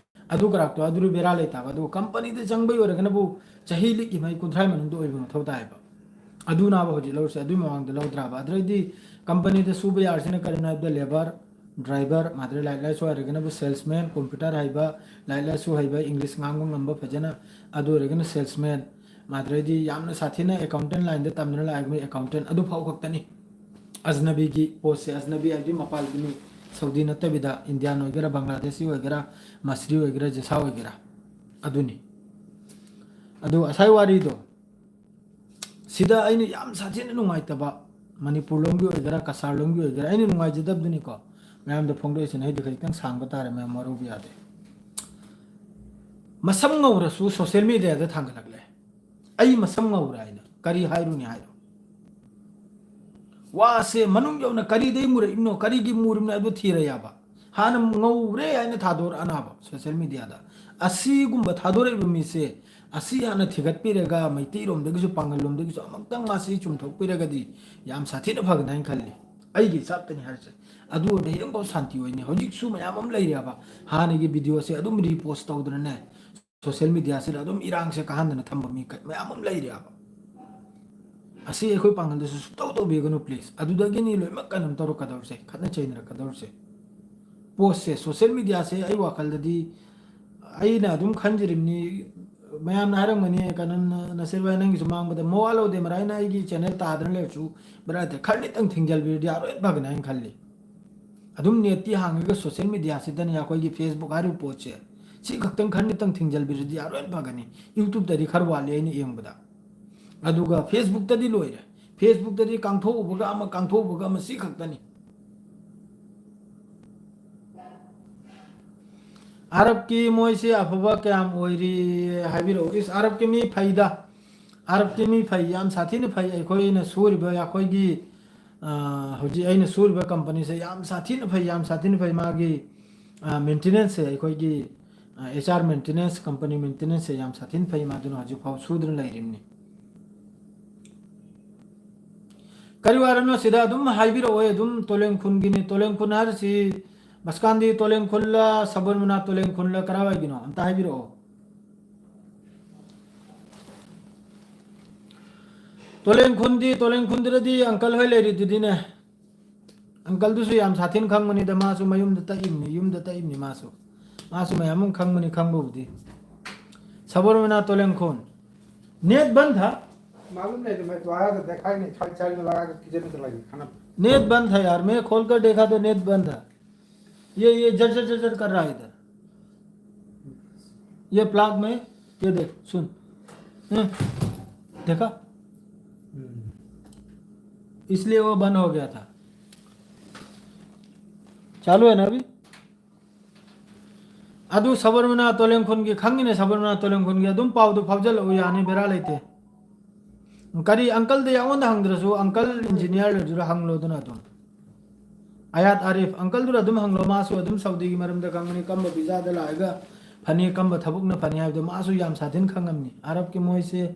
ꯑꯗꯨ ꯀꯔꯥꯛꯇꯣ ꯑꯗꯨꯗꯤ ꯕꯦꯔꯥ ꯂꯩꯇꯕ꯫ ꯑꯗꯨꯒ ꯀꯝꯄꯅꯤꯗ ꯆꯪꯕꯒꯤ ꯑꯣꯏꯔꯒꯅꯕꯨ ꯆꯍꯤ ꯂꯤꯛꯏꯉꯩ ꯀꯨꯟꯊ꯭ꯔꯥ ꯃꯅꯨꯡꯗ ꯑꯣꯏꯕ ꯃꯊꯧ ꯇꯥꯏꯌꯦꯕ꯫ ꯑꯗꯨꯅꯕ ꯍꯧꯖꯤꯛ ꯂꯧꯔꯤꯁꯦ, ꯑꯗꯨꯒꯤ ꯃꯃꯥꯡꯗ ꯂꯧꯗ꯭ꯔꯕ꯫ ꯑꯗꯨꯗꯩꯗꯤ ꯀꯝꯄꯅꯤꯗ ꯁꯨꯕ ꯌꯥꯔꯤꯁꯤꯅ ꯀꯔꯤꯅꯣ ꯍꯥꯏꯕꯗ ꯂꯦꯕꯔ, ꯗ꯭ꯔꯥꯏꯚꯔ, ꯃꯗꯨꯗꯩ ꯂꯥꯏꯔꯤꯛ ꯂꯥꯏꯁꯨ ꯍꯩꯔꯒꯅꯕꯨ ꯁꯦꯜꯁꯃꯦꯟ, ꯀꯝꯄ꯭ꯌꯨꯇꯔ ꯍꯩꯕ, ꯂꯥꯏꯔꯤꯛ ꯂꯥꯏꯁꯨ ꯍꯩꯕ, ꯏꯪꯂꯤꯁ ꯉꯥꯡꯕ ꯉꯝꯕ ꯐꯖꯅ, ꯑꯗꯨ ꯑꯣꯏꯔꯒꯅ ꯁꯦꯜꯁꯃꯦꯟ, ꯃꯗꯨꯗꯩꯗꯤ ꯌꯥꯝꯅ ꯁꯥꯊꯤꯅ ꯑꯦꯀꯥꯎꯟꯇꯦꯟ ꯂꯥꯏꯟꯗ ꯇꯝꯗꯨꯅ ꯂꯥꯛꯏꯕ ꯃꯤ ꯑꯦꯀꯥꯎꯟꯇꯦꯟ, ꯑꯗꯨ ꯐꯥꯎ ꯈꯛꯇꯅꯤ꯫ ꯑꯖꯅꯕꯤꯒꯤ ꯄꯣꯁꯁꯦ, ꯑꯖꯅꯕꯤ ꯍꯥꯏꯕꯗꯤ ꯃꯄꯥꯟꯒꯤ ꯃꯤ, ꯁꯥꯎꯗꯤ ꯅꯠꯇꯕꯤꯗ ꯏꯟꯗꯤꯌꯥꯟ ꯑꯣꯏꯒꯦꯔꯥ, ꯕꯪꯒ꯭ꯂꯥꯗꯦꯁꯤ ꯑꯣꯏꯒꯦꯔꯥ, ꯃꯁꯔꯤ ꯑꯣꯏꯒꯦꯔꯥ, ꯖꯦꯁꯥ ꯑꯣꯏꯒꯦꯔꯥ, ꯑꯗꯨꯅꯤ꯫ ꯑꯗꯨ ꯉꯁꯥꯏ ꯋꯥꯔꯤꯗꯣ, ꯁꯤꯗ ꯑꯩꯅ ꯌꯥꯝ ꯁꯥꯊꯤꯅ ꯅꯨꯡꯉꯥꯏꯇꯕ, ꯃꯅꯤꯄꯨꯔ ꯂꯣꯝꯒꯤ ꯑꯣꯏꯒꯦꯔꯥ, ꯀꯁꯥꯔ ꯂꯣꯝꯒꯤ ꯑꯣꯏꯒꯦꯔꯥ, ꯑꯩꯅ ꯅꯨꯡꯉꯥꯏꯖꯗꯕꯗꯨꯅꯤꯀꯣ ꯃꯌꯥꯝꯗ ꯐꯣꯡꯗꯣꯛꯏꯁꯤꯅ꯫ ꯑꯩꯗꯤ ꯈꯖꯤꯛꯇꯪ ꯁꯥꯡꯕ ꯇꯥꯔꯦ, ꯃꯌꯥꯝ ꯋꯥꯔꯧꯕ ꯌꯥꯗꯦ꯫ ꯃꯁꯝ ꯉꯧꯔꯁꯨ ꯁꯣꯁꯤꯌꯦꯜ ꯃꯦꯗꯤꯌꯥꯗ ꯊꯥꯡꯒꯠꯂꯛꯂꯦ꯫ ꯑꯩ ꯃꯁꯝ ꯉꯧꯔꯦ ꯍꯥꯏꯅ ꯀꯔꯤ ꯍꯥꯏꯔꯨꯅꯤ ꯍꯥꯏꯔꯣ? ꯋꯥꯁꯦ ꯃꯅꯨꯡ ꯌꯧꯅ ꯀꯔꯤꯗꯩ ꯃꯨꯔꯛꯏꯕꯅꯣ, ꯀꯔꯤꯒꯤ ꯃꯨꯔꯤꯕꯅꯣ ꯍꯥꯏꯕꯗꯨ ꯊꯤꯔ ꯌꯥꯕ꯫ ꯍꯥꯟꯅ ꯉꯧꯔꯦ ꯍꯥꯏꯅ ꯊꯥꯗꯣꯔꯛꯑꯅꯕ ꯁꯣꯁꯤꯌꯦꯜ ꯃꯦꯗꯤꯌꯥꯗ꯫ ꯑꯁꯤꯒꯨꯝꯕ ꯊꯥꯗꯣꯔꯛꯏꯕ ꯃꯤꯁꯦ, ꯑꯁꯤ ꯍꯥꯟꯅ ꯊꯤꯒꯠꯄꯤꯔꯒ ꯃꯩꯇꯩꯔꯣꯝꯗꯒꯤꯁꯨ ꯄꯥꯡꯒꯜꯂꯣꯝꯗꯒꯤꯁꯨ ꯑꯃꯨꯛꯇꯪ ꯃꯥꯁꯤ ꯆꯨꯝꯊꯣꯛꯄꯤꯔꯒꯗꯤ ꯌꯥꯝ ꯁꯥꯊꯤꯅ ꯐꯒꯅꯤ ꯍꯥꯏꯅ ꯈꯜꯂꯤ꯫ ꯑꯩꯒꯤ ꯆꯥꯞꯇꯅꯤ ꯍꯥꯏꯔꯤꯁꯦ꯫ ꯑꯗꯨ ꯑꯣꯏꯔꯗꯤ ꯍꯌꯦꯡꯐꯥꯎ ꯁꯥꯟꯇꯤ ꯑꯣꯏꯅꯤ꯫ ꯍꯧꯖꯤꯛꯁꯨ ꯃꯌꯥꯝ ꯑꯃ ꯂꯩꯔꯦꯕ, ꯍꯥꯟꯅꯒꯤ ꯚꯤꯗꯤꯑꯣꯁꯦ ꯑꯗꯨꯝ ꯔꯤꯄꯣꯁ ꯇꯧꯗꯅꯅꯦ, ꯁꯣꯁꯤꯌꯦꯜ ꯃꯦꯗꯤꯌꯥꯁꯤꯗ ꯑꯗꯨꯝ ꯏꯔꯥꯡꯁꯦ ꯀꯥꯍꯟꯗꯅ ꯊꯝꯕ ꯃꯤ ꯀ-, ꯃꯌꯥꯝ ꯑꯃ ꯂꯩꯔꯦꯕ꯫ ꯑꯁꯤ ꯑꯩꯈꯣꯏ ꯄꯥꯡꯒꯜꯗꯁꯨ ꯁꯨꯡꯇꯧ ꯇꯧꯕꯤꯒꯅꯨ, ꯄ꯭ꯂꯤꯖ꯫ ꯑꯗꯨꯗꯒꯤꯅꯤ ꯂꯣꯏꯅꯃꯛ ꯀꯩꯅꯣꯝ ꯇꯧꯔꯛꯀꯗꯧꯔꯤꯁꯦ, ꯈꯠꯅ ꯆꯩꯅꯔꯛꯀꯗꯧꯔꯤꯁꯦ꯫ ꯄꯣꯁꯁꯦ, ꯁꯣꯁꯤꯌꯦꯜ ꯃꯦꯗꯤꯌꯥꯁꯦ ꯑꯩ ꯋꯥꯈꯜꯗꯗꯤ, ꯑꯩꯅ ꯑꯗꯨꯝ ꯈꯟꯖꯔꯤꯕꯅꯤ, ꯃꯌꯥꯝꯅ ꯍꯥꯏꯔꯝꯒꯅꯤ, ꯀꯩꯅꯣ, ꯅ-, ꯅꯁꯤꯔ ꯚꯥꯏ, ꯅꯪꯒꯤꯁꯨ ꯃꯥꯡꯕꯗ ꯃꯋꯥ ꯂꯧꯗꯦ, ꯃꯔꯥꯏꯅ ꯑꯩꯒꯤ ꯆꯦꯅꯦꯜ ꯇꯥꯗꯅ ꯂꯩꯔꯁꯨ ꯕꯦꯔꯥ ꯂꯩꯇꯦ, ꯈꯔ ꯅꯤꯇꯪ ꯊꯤꯡꯖꯤꯜꯕꯤꯔꯗꯤ ꯑꯔꯣꯏ ꯐꯒꯅꯤ ꯍꯥꯏꯅ ꯈꯜꯂꯤ꯫ ꯑꯗꯨꯝ ꯅꯦꯠꯇꯤ ꯍꯥꯡꯉꯒ ꯁꯣꯁꯤꯌꯦꯜ ꯃꯦꯗꯤꯌꯥꯁꯤꯗꯅꯦ ꯑꯩꯈꯣꯏꯒꯤ ꯐꯦꯁꯕꯨꯛ ꯍꯥꯏꯔꯤꯕ ꯄꯣꯠꯁꯦ, ꯁꯤ ꯈꯛꯇꯪ ꯈꯔ ꯅꯤꯇꯪ ꯊꯤꯡꯖꯤꯜꯕꯤꯔꯗꯤ ꯑꯔꯣꯏ ꯐꯒꯅꯤ꯫ ꯌꯨꯇ꯭ꯌꯨꯕꯇꯗꯤ ꯈꯔ ꯋꯥꯠꯂꯤ ꯑꯩꯅ ꯌꯦꯡꯕꯗ꯫ ꯑꯗꯨꯒ ꯐꯦꯁꯕꯨꯛꯇꯗꯤ ꯂꯣꯏꯔꯦ꯫ Facebookꯇꯗꯤ ꯀꯥꯡꯊꯣꯛꯎꯕꯒ ꯑꯃ, ꯀꯥꯡꯊꯣꯛꯎꯕꯒ ꯑꯃ, ꯁꯤ ꯈꯛꯇꯅꯤ꯫ ꯑꯔꯕꯀꯤ ꯃꯣꯏꯁꯦ ꯑꯐꯕ ꯀꯌꯥꯝ ꯑꯣꯏꯔꯤ ꯍꯥꯏꯕꯤꯔꯛꯎ꯫ ꯏꯁ, ꯑꯔꯕꯀꯤ ꯃꯤ ꯐꯩꯗ, ꯑꯔꯕꯀꯤ ꯃꯤ ꯐꯩ, ꯌꯥꯝ ꯁꯥꯊꯤꯅ ꯐꯩ꯫ ꯑꯩꯈꯣꯏꯅ ꯁꯨꯔꯤꯕ, ꯑꯩꯈꯣꯏꯒꯤ, ꯑ, ꯍꯧꯖꯤꯛ ꯑꯩꯅ ꯁꯨꯔꯤꯕ ꯀꯝꯄꯅꯤꯁꯦ ꯌꯥꯝ ꯁꯥꯊꯤꯅ ꯐꯩ, ꯌꯥꯝ ꯁꯥꯊꯤꯅ ꯐꯩ꯫ ꯃꯥꯒꯤ, ꯑ, maintenanceꯁꯦ, ꯑꯩꯈꯣꯏꯒꯤ, ꯑ, HR maintenance, company maintenanceꯁꯦ ꯌꯥꯝ ꯁꯥꯊꯤꯅ ꯐꯩ꯫ ꯃꯥꯗꯨꯅ ꯍꯧꯖꯤꯛꯐꯥꯎ ꯁꯨꯗꯨꯅ ꯂꯩꯔꯤꯕꯅꯤ꯫ ꯀꯔꯤ ꯋꯥꯔꯅꯣ ꯁꯤꯗ ꯑꯗꯨꯝ ꯍꯥꯏꯕꯤꯔꯛꯑꯣ, ꯑꯗꯨꯝ ꯇꯣꯂꯦꯡ ꯈꯨꯟꯒꯤꯅꯤ꯫ ꯇꯣꯂꯦꯡ ꯈꯨꯟ ꯍꯥꯏꯔꯤꯁꯤ ꯃꯁꯀꯥꯟꯗꯤ ꯇꯣꯂꯦꯡ ꯈꯨꯜꯂ, ꯁꯕꯔꯃꯅꯥ ꯇꯣꯂꯦꯡ ꯈꯨꯜꯂ, ꯀꯔꯥꯏꯋꯥꯏꯒꯤꯅꯣ ꯑꯝꯇ ꯍꯥꯏꯕꯤꯔꯛꯑꯣ꯫ ꯇꯣꯂꯦꯡ ꯈꯨꯟꯗꯤ, ꯇꯣꯂꯦꯡ ꯈꯨꯟꯗꯨꯗꯗꯤ uncle ꯍꯣꯏ ꯂꯩꯔꯤꯗꯨꯗꯤꯅꯦ꯫ Uncleꯗꯨꯁꯨ ꯌꯥꯝ ꯁꯥꯊꯤꯅ ꯈꯪꯕꯅꯤꯗ, ꯃꯥꯁꯨ ꯃꯌꯨꯝꯗ ꯇꯛꯏꯕꯅꯤ, ꯌꯨꯝꯗ ꯇꯛꯏꯕꯅꯤ ꯃꯥꯁꯨ꯫ ꯃꯥꯁꯨ ꯃꯌꯥꯝ ꯑꯃ ꯈꯪꯕꯅꯤ, ꯈꯪꯕꯕꯨꯗꯤ꯫ ꯁꯕꯔꯃꯅꯥ ꯇꯣꯂꯦꯡ ꯈꯨꯟ꯫ Net बंद था? मालूम नहीं, तो मैं तो आया था, देखा ही नहीं, खाली चार्ज में लगा के किचन में चला गया खाना। Net बंद था यार, मैं खोल कर देखा तो net बंद था। ये, ये जर, जर, जर, जर कर रहा है इधर। ये प्लग में, ये देख, सुन। हैं? देखा? इसलिए वो बंद हो गया था। चालू है ना अभी? ꯑꯗꯨ ꯁꯕꯔꯃꯅꯥ ꯇꯣꯂꯦꯡ ꯈꯨꯟꯒꯤ ꯈꯪꯉꯤꯅꯦ, ꯁꯕꯔꯃꯅꯥ ꯇꯣꯂꯦꯡ ꯈꯨꯟꯒꯤ ꯑꯗꯨꯝ ꯄꯥꯎꯗꯨ ꯐꯥꯎꯖꯜꯂꯛꯎ, ꯌꯥꯅꯤ, ꯕꯦꯔꯥ ꯂꯩꯇꯦ꯫ ꯀꯔꯤ uncleꯗ ꯑꯩꯉꯣꯟꯗ ꯍꯪꯗ꯭ꯔꯁꯨ uncle engineerꯗꯨꯗ ꯍꯪꯂꯣꯗꯅ ꯑꯗꯨꯝ꯫ ꯑꯌꯥꯠ ꯑꯥꯔꯤꯐ uncleꯗꯨꯗ ꯑꯗꯨꯝ ꯍꯪꯂꯣ, ꯃꯥꯁꯨ ꯑꯗꯨꯝ ꯁꯥꯎꯗꯤꯒꯤ ꯃꯔꯝꯗ ꯈꯪꯕꯅꯤ, ꯀꯝꯕ ꯚꯤꯖꯥꯗ ꯂꯥꯛꯑꯒ ꯐꯅꯤ, ꯀꯝꯕ ꯊꯕꯛꯅ ꯐꯅꯤ ꯍꯥꯏꯕꯗꯣ ꯃꯥꯁꯨ ꯌꯥꯝ ꯁꯥꯊꯤꯅ ꯈꯪꯉꯝꯅꯤ꯫ ꯑꯔꯕꯀꯤ ꯃꯣꯏꯁꯦ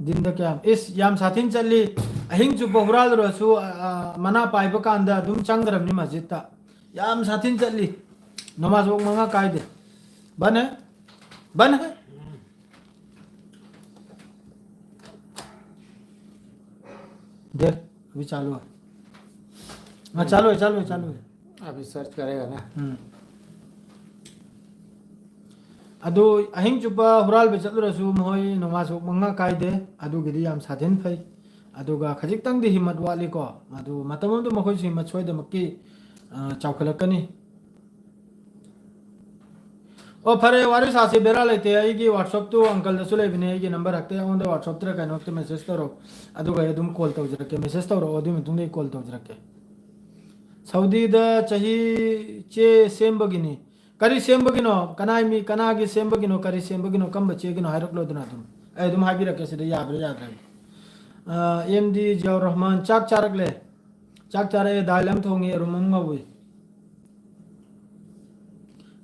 ꯗꯤꯟꯗ ꯀꯌꯥꯝ, ꯏꯁ, ꯌꯥꯝ ꯁꯥꯊꯤꯅ ꯆꯠꯂꯤ꯫ ꯑꯍꯤꯡ ꯆꯨꯞꯄ ꯍꯨꯔꯥꯜꯂꯨꯔꯁꯨ, ꯑ, ꯑ, ꯃꯅꯥ ꯄꯥꯏꯕ ꯀꯥꯟꯗ ꯑꯗꯨꯝ ꯆꯪꯈ꯭ꯔꯕꯅꯤ ꯃꯁꯖꯤꯠꯇ꯫ ꯌꯥꯝ ꯁꯥꯊꯤꯅ ꯆꯠꯂꯤ꯫ ꯅꯃꯥꯖ ꯋꯥꯛ ꯃꯉꯥ ꯀꯥꯏꯗꯦ꯫ ꯕꯟ ꯍꯦ? ꯕꯟ ꯍꯦ? देख, अभी चालू है। हाँ, चालू है, चालू है, चालू है। अभी सर्च करेगा ना। ꯎꯝ꯫ ꯑꯗꯨ ꯑꯍꯤꯡ ꯆꯨꯞꯄ ꯍꯨꯔꯥꯜꯕ ꯆꯠꯂꯨꯔꯁꯨ ꯃꯈꯣꯏ ꯅꯃꯥꯖ ꯋꯥꯛ ꯃꯉꯥ ꯀꯥꯏꯗꯦ꯫ ꯑꯗꯨꯒꯤꯗꯤ ꯌꯥꯝ ꯁꯥꯊꯤꯅ ꯐꯩ꯫ ꯑꯗꯨꯒ ꯈꯖꯤꯛꯇꯪꯗꯤ ꯍꯤꯝꯃꯠ ꯋꯥꯠꯂꯤꯀꯣ꯫ ꯑꯗꯨ ꯃꯇꯝ ꯑꯃꯗ ꯃꯈꯣꯏꯁꯨ ꯍꯤꯝꯃꯠ ꯁꯣꯏꯗꯃꯛꯀꯤ, ꯑ, ꯆꯥꯎꯈꯠꯂꯛꯀꯅꯤ꯫ ꯑꯣ, ꯐꯔꯦ, ꯋꯥꯔꯤ ꯁꯥꯁꯤ, ꯕꯦꯔꯥ ꯂꯩꯇꯦ꯫ ꯑꯩꯒꯤ WhatsApp-ꯇꯨ uncle-ꯗꯁꯨ ꯂꯩꯕꯅꯦ, ꯑꯩꯒꯤ number ꯍꯦꯛꯇ ꯑꯩꯉꯣꯟꯗ WhatsApp-ꯇꯔ ꯀꯩꯅꯣ ꯍꯦꯛꯇ message ꯇꯧꯔꯛꯑꯣ, ꯑꯗꯨꯒ ꯑꯩ ꯑꯗꯨꯝ call ꯇꯧꯖꯔꯛꯀꯦ꯫ Message ꯇꯧꯔꯛꯑꯣ, ꯑꯗꯨꯒꯤ ꯃꯇꯨꯡꯗ ꯑꯩ call ꯇꯧꯖꯔꯛꯀꯦ꯫ ꯁꯥꯎꯗꯤꯗ ꯆꯍꯤ ꯆꯦ ꯁꯦꯝꯕꯒꯤꯅꯤ꯫ ꯀꯔꯤ ꯁꯦꯝꯕꯒꯤꯅꯣ? ꯀꯅꯥꯏ ꯃꯤ, ꯀꯅꯥꯒꯤ ꯁꯦꯝꯕꯒꯤꯅꯣ? ꯀꯔꯤ ꯁꯦꯝꯕꯒꯤꯅꯣ? ꯀꯝꯕ ꯆꯦꯒꯤꯅꯣ? ꯍꯥꯏꯔꯛꯂꯣꯗꯅ ꯑꯗꯨꯝ꯫ ꯑꯩ ꯑꯗꯨꯝ ꯍꯥꯏꯕꯤꯔꯛꯀꯦ ꯁꯤꯗ ꯌꯥꯕ꯭ꯔꯥ ꯌꯥꯗ꯭ꯔꯥ꯫ ꯑꯥ, M D Ziaur Rahman, ꯆꯥꯛ ꯆꯥꯔꯛꯂꯦ꯫ ꯆꯥꯛ ꯆꯥꯔꯛꯑꯦ, ꯗꯥꯜ ꯑꯃ ꯊꯣꯡꯉꯤ, ꯑꯔꯨꯝ ꯑꯃ ꯉꯧꯏ꯫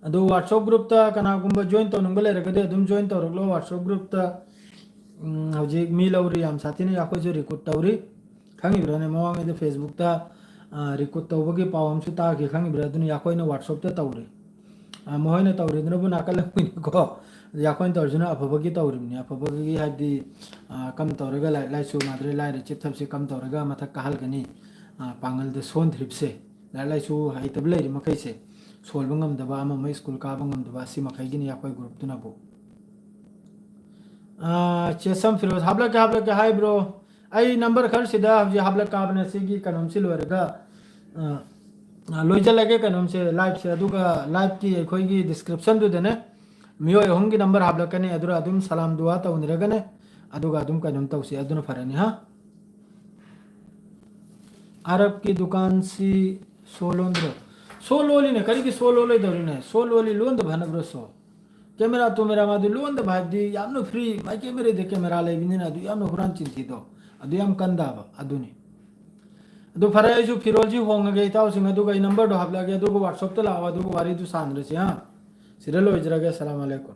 ꯑꯗꯨ WhatsApp group-ꯇ ꯀꯅꯥꯒꯨꯝꯕ join ꯇꯧꯅꯤꯡꯕ ꯂꯩꯔꯒꯗꯤ ꯑꯗꯨꯝ join ꯇꯧꯔꯛꯂꯣ WhatsApp group-ꯇ꯫ ꯎꯝ, ꯍꯧꯖꯤꯛ ꯃꯤ ꯂꯧꯔꯤ ꯌꯥꯝ ꯁꯥꯊꯤꯅ, ꯑꯩꯈꯣꯏꯁꯨ recruit ꯇꯧꯔꯤ꯫ ꯈꯪꯉꯤꯕ꯭ꯔꯥꯅꯦ? ꯃꯃꯥꯡꯉꯩꯗ Facebook-ꯇ, ꯑ, recruit ꯇꯧꯕꯒꯤ ꯄꯥꯎ ꯑꯃꯁꯨ ꯇꯥꯈꯤ, ꯈꯪꯉꯤꯕ꯭ꯔꯥ? ꯑꯗꯨꯅ ꯑꯩꯈꯣꯏꯅ WhatsApp-ꯇ ꯇꯧꯔꯤ꯫ ꯑ, ꯃꯈꯣꯏꯅ ꯇꯧꯔꯤꯗꯨꯅꯕꯨ ꯅꯥꯀꯜ ꯑꯃꯅꯤꯀꯣ꯫ ꯑꯩꯈꯣꯏꯅ ꯇꯧꯔꯤꯁꯤꯅ ꯑꯐꯕꯒꯤ ꯇꯧꯔꯤꯕꯅꯤ꯫ ꯑꯐꯕꯒꯤ ꯍꯥꯏꯕꯗꯤ, ꯑ, ꯀꯝ ꯇꯧꯔꯒ ꯂꯥꯏꯔꯤꯛ ꯂꯥꯏꯁꯨ ꯃꯥꯗ꯭ꯔꯦ ꯂꯥꯏꯔ ꯆꯤꯞꯊꯞꯁꯦ ꯀꯝ ꯇꯧꯔꯒ ꯃꯊꯛ ꯀꯥꯍꯜꯒꯅꯤ? ꯑ, ꯄꯥꯡꯒꯜꯗ ꯁꯣꯟꯗ꯭ꯔꯤꯕꯁꯦ, ꯂꯥꯏꯔꯤꯛ ꯂꯥꯏꯁꯨ ꯍꯩꯇꯕ ꯂꯩꯔꯤ ꯃꯈꯩꯁꯦ, ꯁꯣꯜꯕ ꯉꯝꯗꯕ, ꯑꯃ ꯑꯃ ꯁ꯭ꯀꯨꯜ ꯀꯥꯕ ꯉꯝꯗꯕ, ꯑꯁꯤ ꯃꯈꯩꯒꯤꯅꯤ ꯑꯩꯈꯣꯏ group-ꯇꯨꯅꯕꯨ꯫ ꯑ, ꯆꯦꯁꯝ ꯐꯤꯔꯣꯖ, ꯍꯥꯞꯂꯛꯀꯦ, ꯍꯥꯞꯂꯛꯀꯦ ꯍꯥꯏꯕ꯭ꯔꯣ? ꯑꯩ number ꯈꯔꯁꯤꯗ ꯍꯧꯖꯤꯛ ꯍꯥꯞꯂꯛꯀꯥꯕꯅꯦ, ꯁꯤꯒꯤ ꯀꯩꯅꯣꯝꯁꯤ ꯂꯣꯏꯔꯒ, ꯑ, ꯑ, ꯂꯣꯏꯁꯤꯜꯂꯒꯦ ꯀꯩꯅꯣꯝꯁꯦ, live-ꯁꯦ, ꯑꯗꯨꯒ live-ꯀꯤ ꯑꯩꯈꯣꯏꯒꯤ description-ꯗꯨꯗꯅꯦ ꯃꯤꯑꯣꯏ ꯑꯍꯨꯝꯒꯤ number ꯍꯥꯞꯂꯛꯀꯅꯤ, ꯑꯗꯨꯗ ꯑꯗꯨꯝ ꯁꯂꯥꯝ ꯗꯨꯋꯥ ꯇꯧꯅꯔꯒꯅꯦ, ꯑꯗꯨꯒ ꯑꯗꯨꯝ ꯀꯩꯅꯣꯝ ꯇꯧꯁꯤ, ꯑꯗꯨꯅ ꯐꯔꯅꯤ, ꯍꯥ? ꯑꯔꯕꯀꯤ ꯗꯨꯀꯥꯟꯁꯤ ꯁꯣ ꯂꯣꯟꯗ꯭ꯔꯣ? ꯁꯣ ꯂꯣꯜꯂꯤꯅꯦ, ꯀꯔꯤꯒꯤ ꯁꯣ ꯂꯣꯜꯂꯣꯏꯗꯧꯔꯤꯅꯦ? ꯁꯣ ꯂꯣꯜꯂꯤ, ꯂꯣꯟꯗꯕ ꯍꯥꯏꯅꯕ꯭ꯔꯣ ꯁꯣ? Camera ꯇꯣꯃꯦꯔꯥ ꯃꯥꯗꯤ ꯂꯣꯟꯗꯕ ꯍꯥꯏꯕꯗꯤ ꯌꯥꯝꯅ free, my camera-ꯗ camera ꯂꯩꯕꯅꯤꯅ ꯑꯗꯨ ꯌꯥꯝꯅ ꯍꯨꯔꯥꯟ ꯆꯤꯟꯊꯤꯗꯣ, ꯑꯗꯨ ꯌꯥꯝ ꯀꯟꯗꯕ ꯑꯗꯨꯅꯤ꯫ ꯑꯗꯨ ꯐꯔꯦ, ꯑꯩꯁꯨ ꯐꯤꯔꯣꯜꯁꯤ ꯍꯣꯡꯉꯒꯦ ꯏꯇꯥꯎꯁꯤꯡ, ꯑꯗꯨꯒ ꯑꯩ number-ꯗꯣ ꯍꯥꯞꯂꯛꯑꯒꯦ, ꯑꯗꯨꯒ WhatsApp-ꯇ ꯂꯥꯛꯑꯣ, ꯑꯗꯨꯒ ꯋꯥꯔꯤꯗꯨ ꯁꯥꯟꯅꯔꯁꯤ, ꯍꯥ? ꯁꯤꯗ ꯂꯣꯏꯖꯔꯒꯦ, ꯑꯁꯂꯥꯃꯨ ꯑꯂꯥꯏꯀꯨꯝ꯫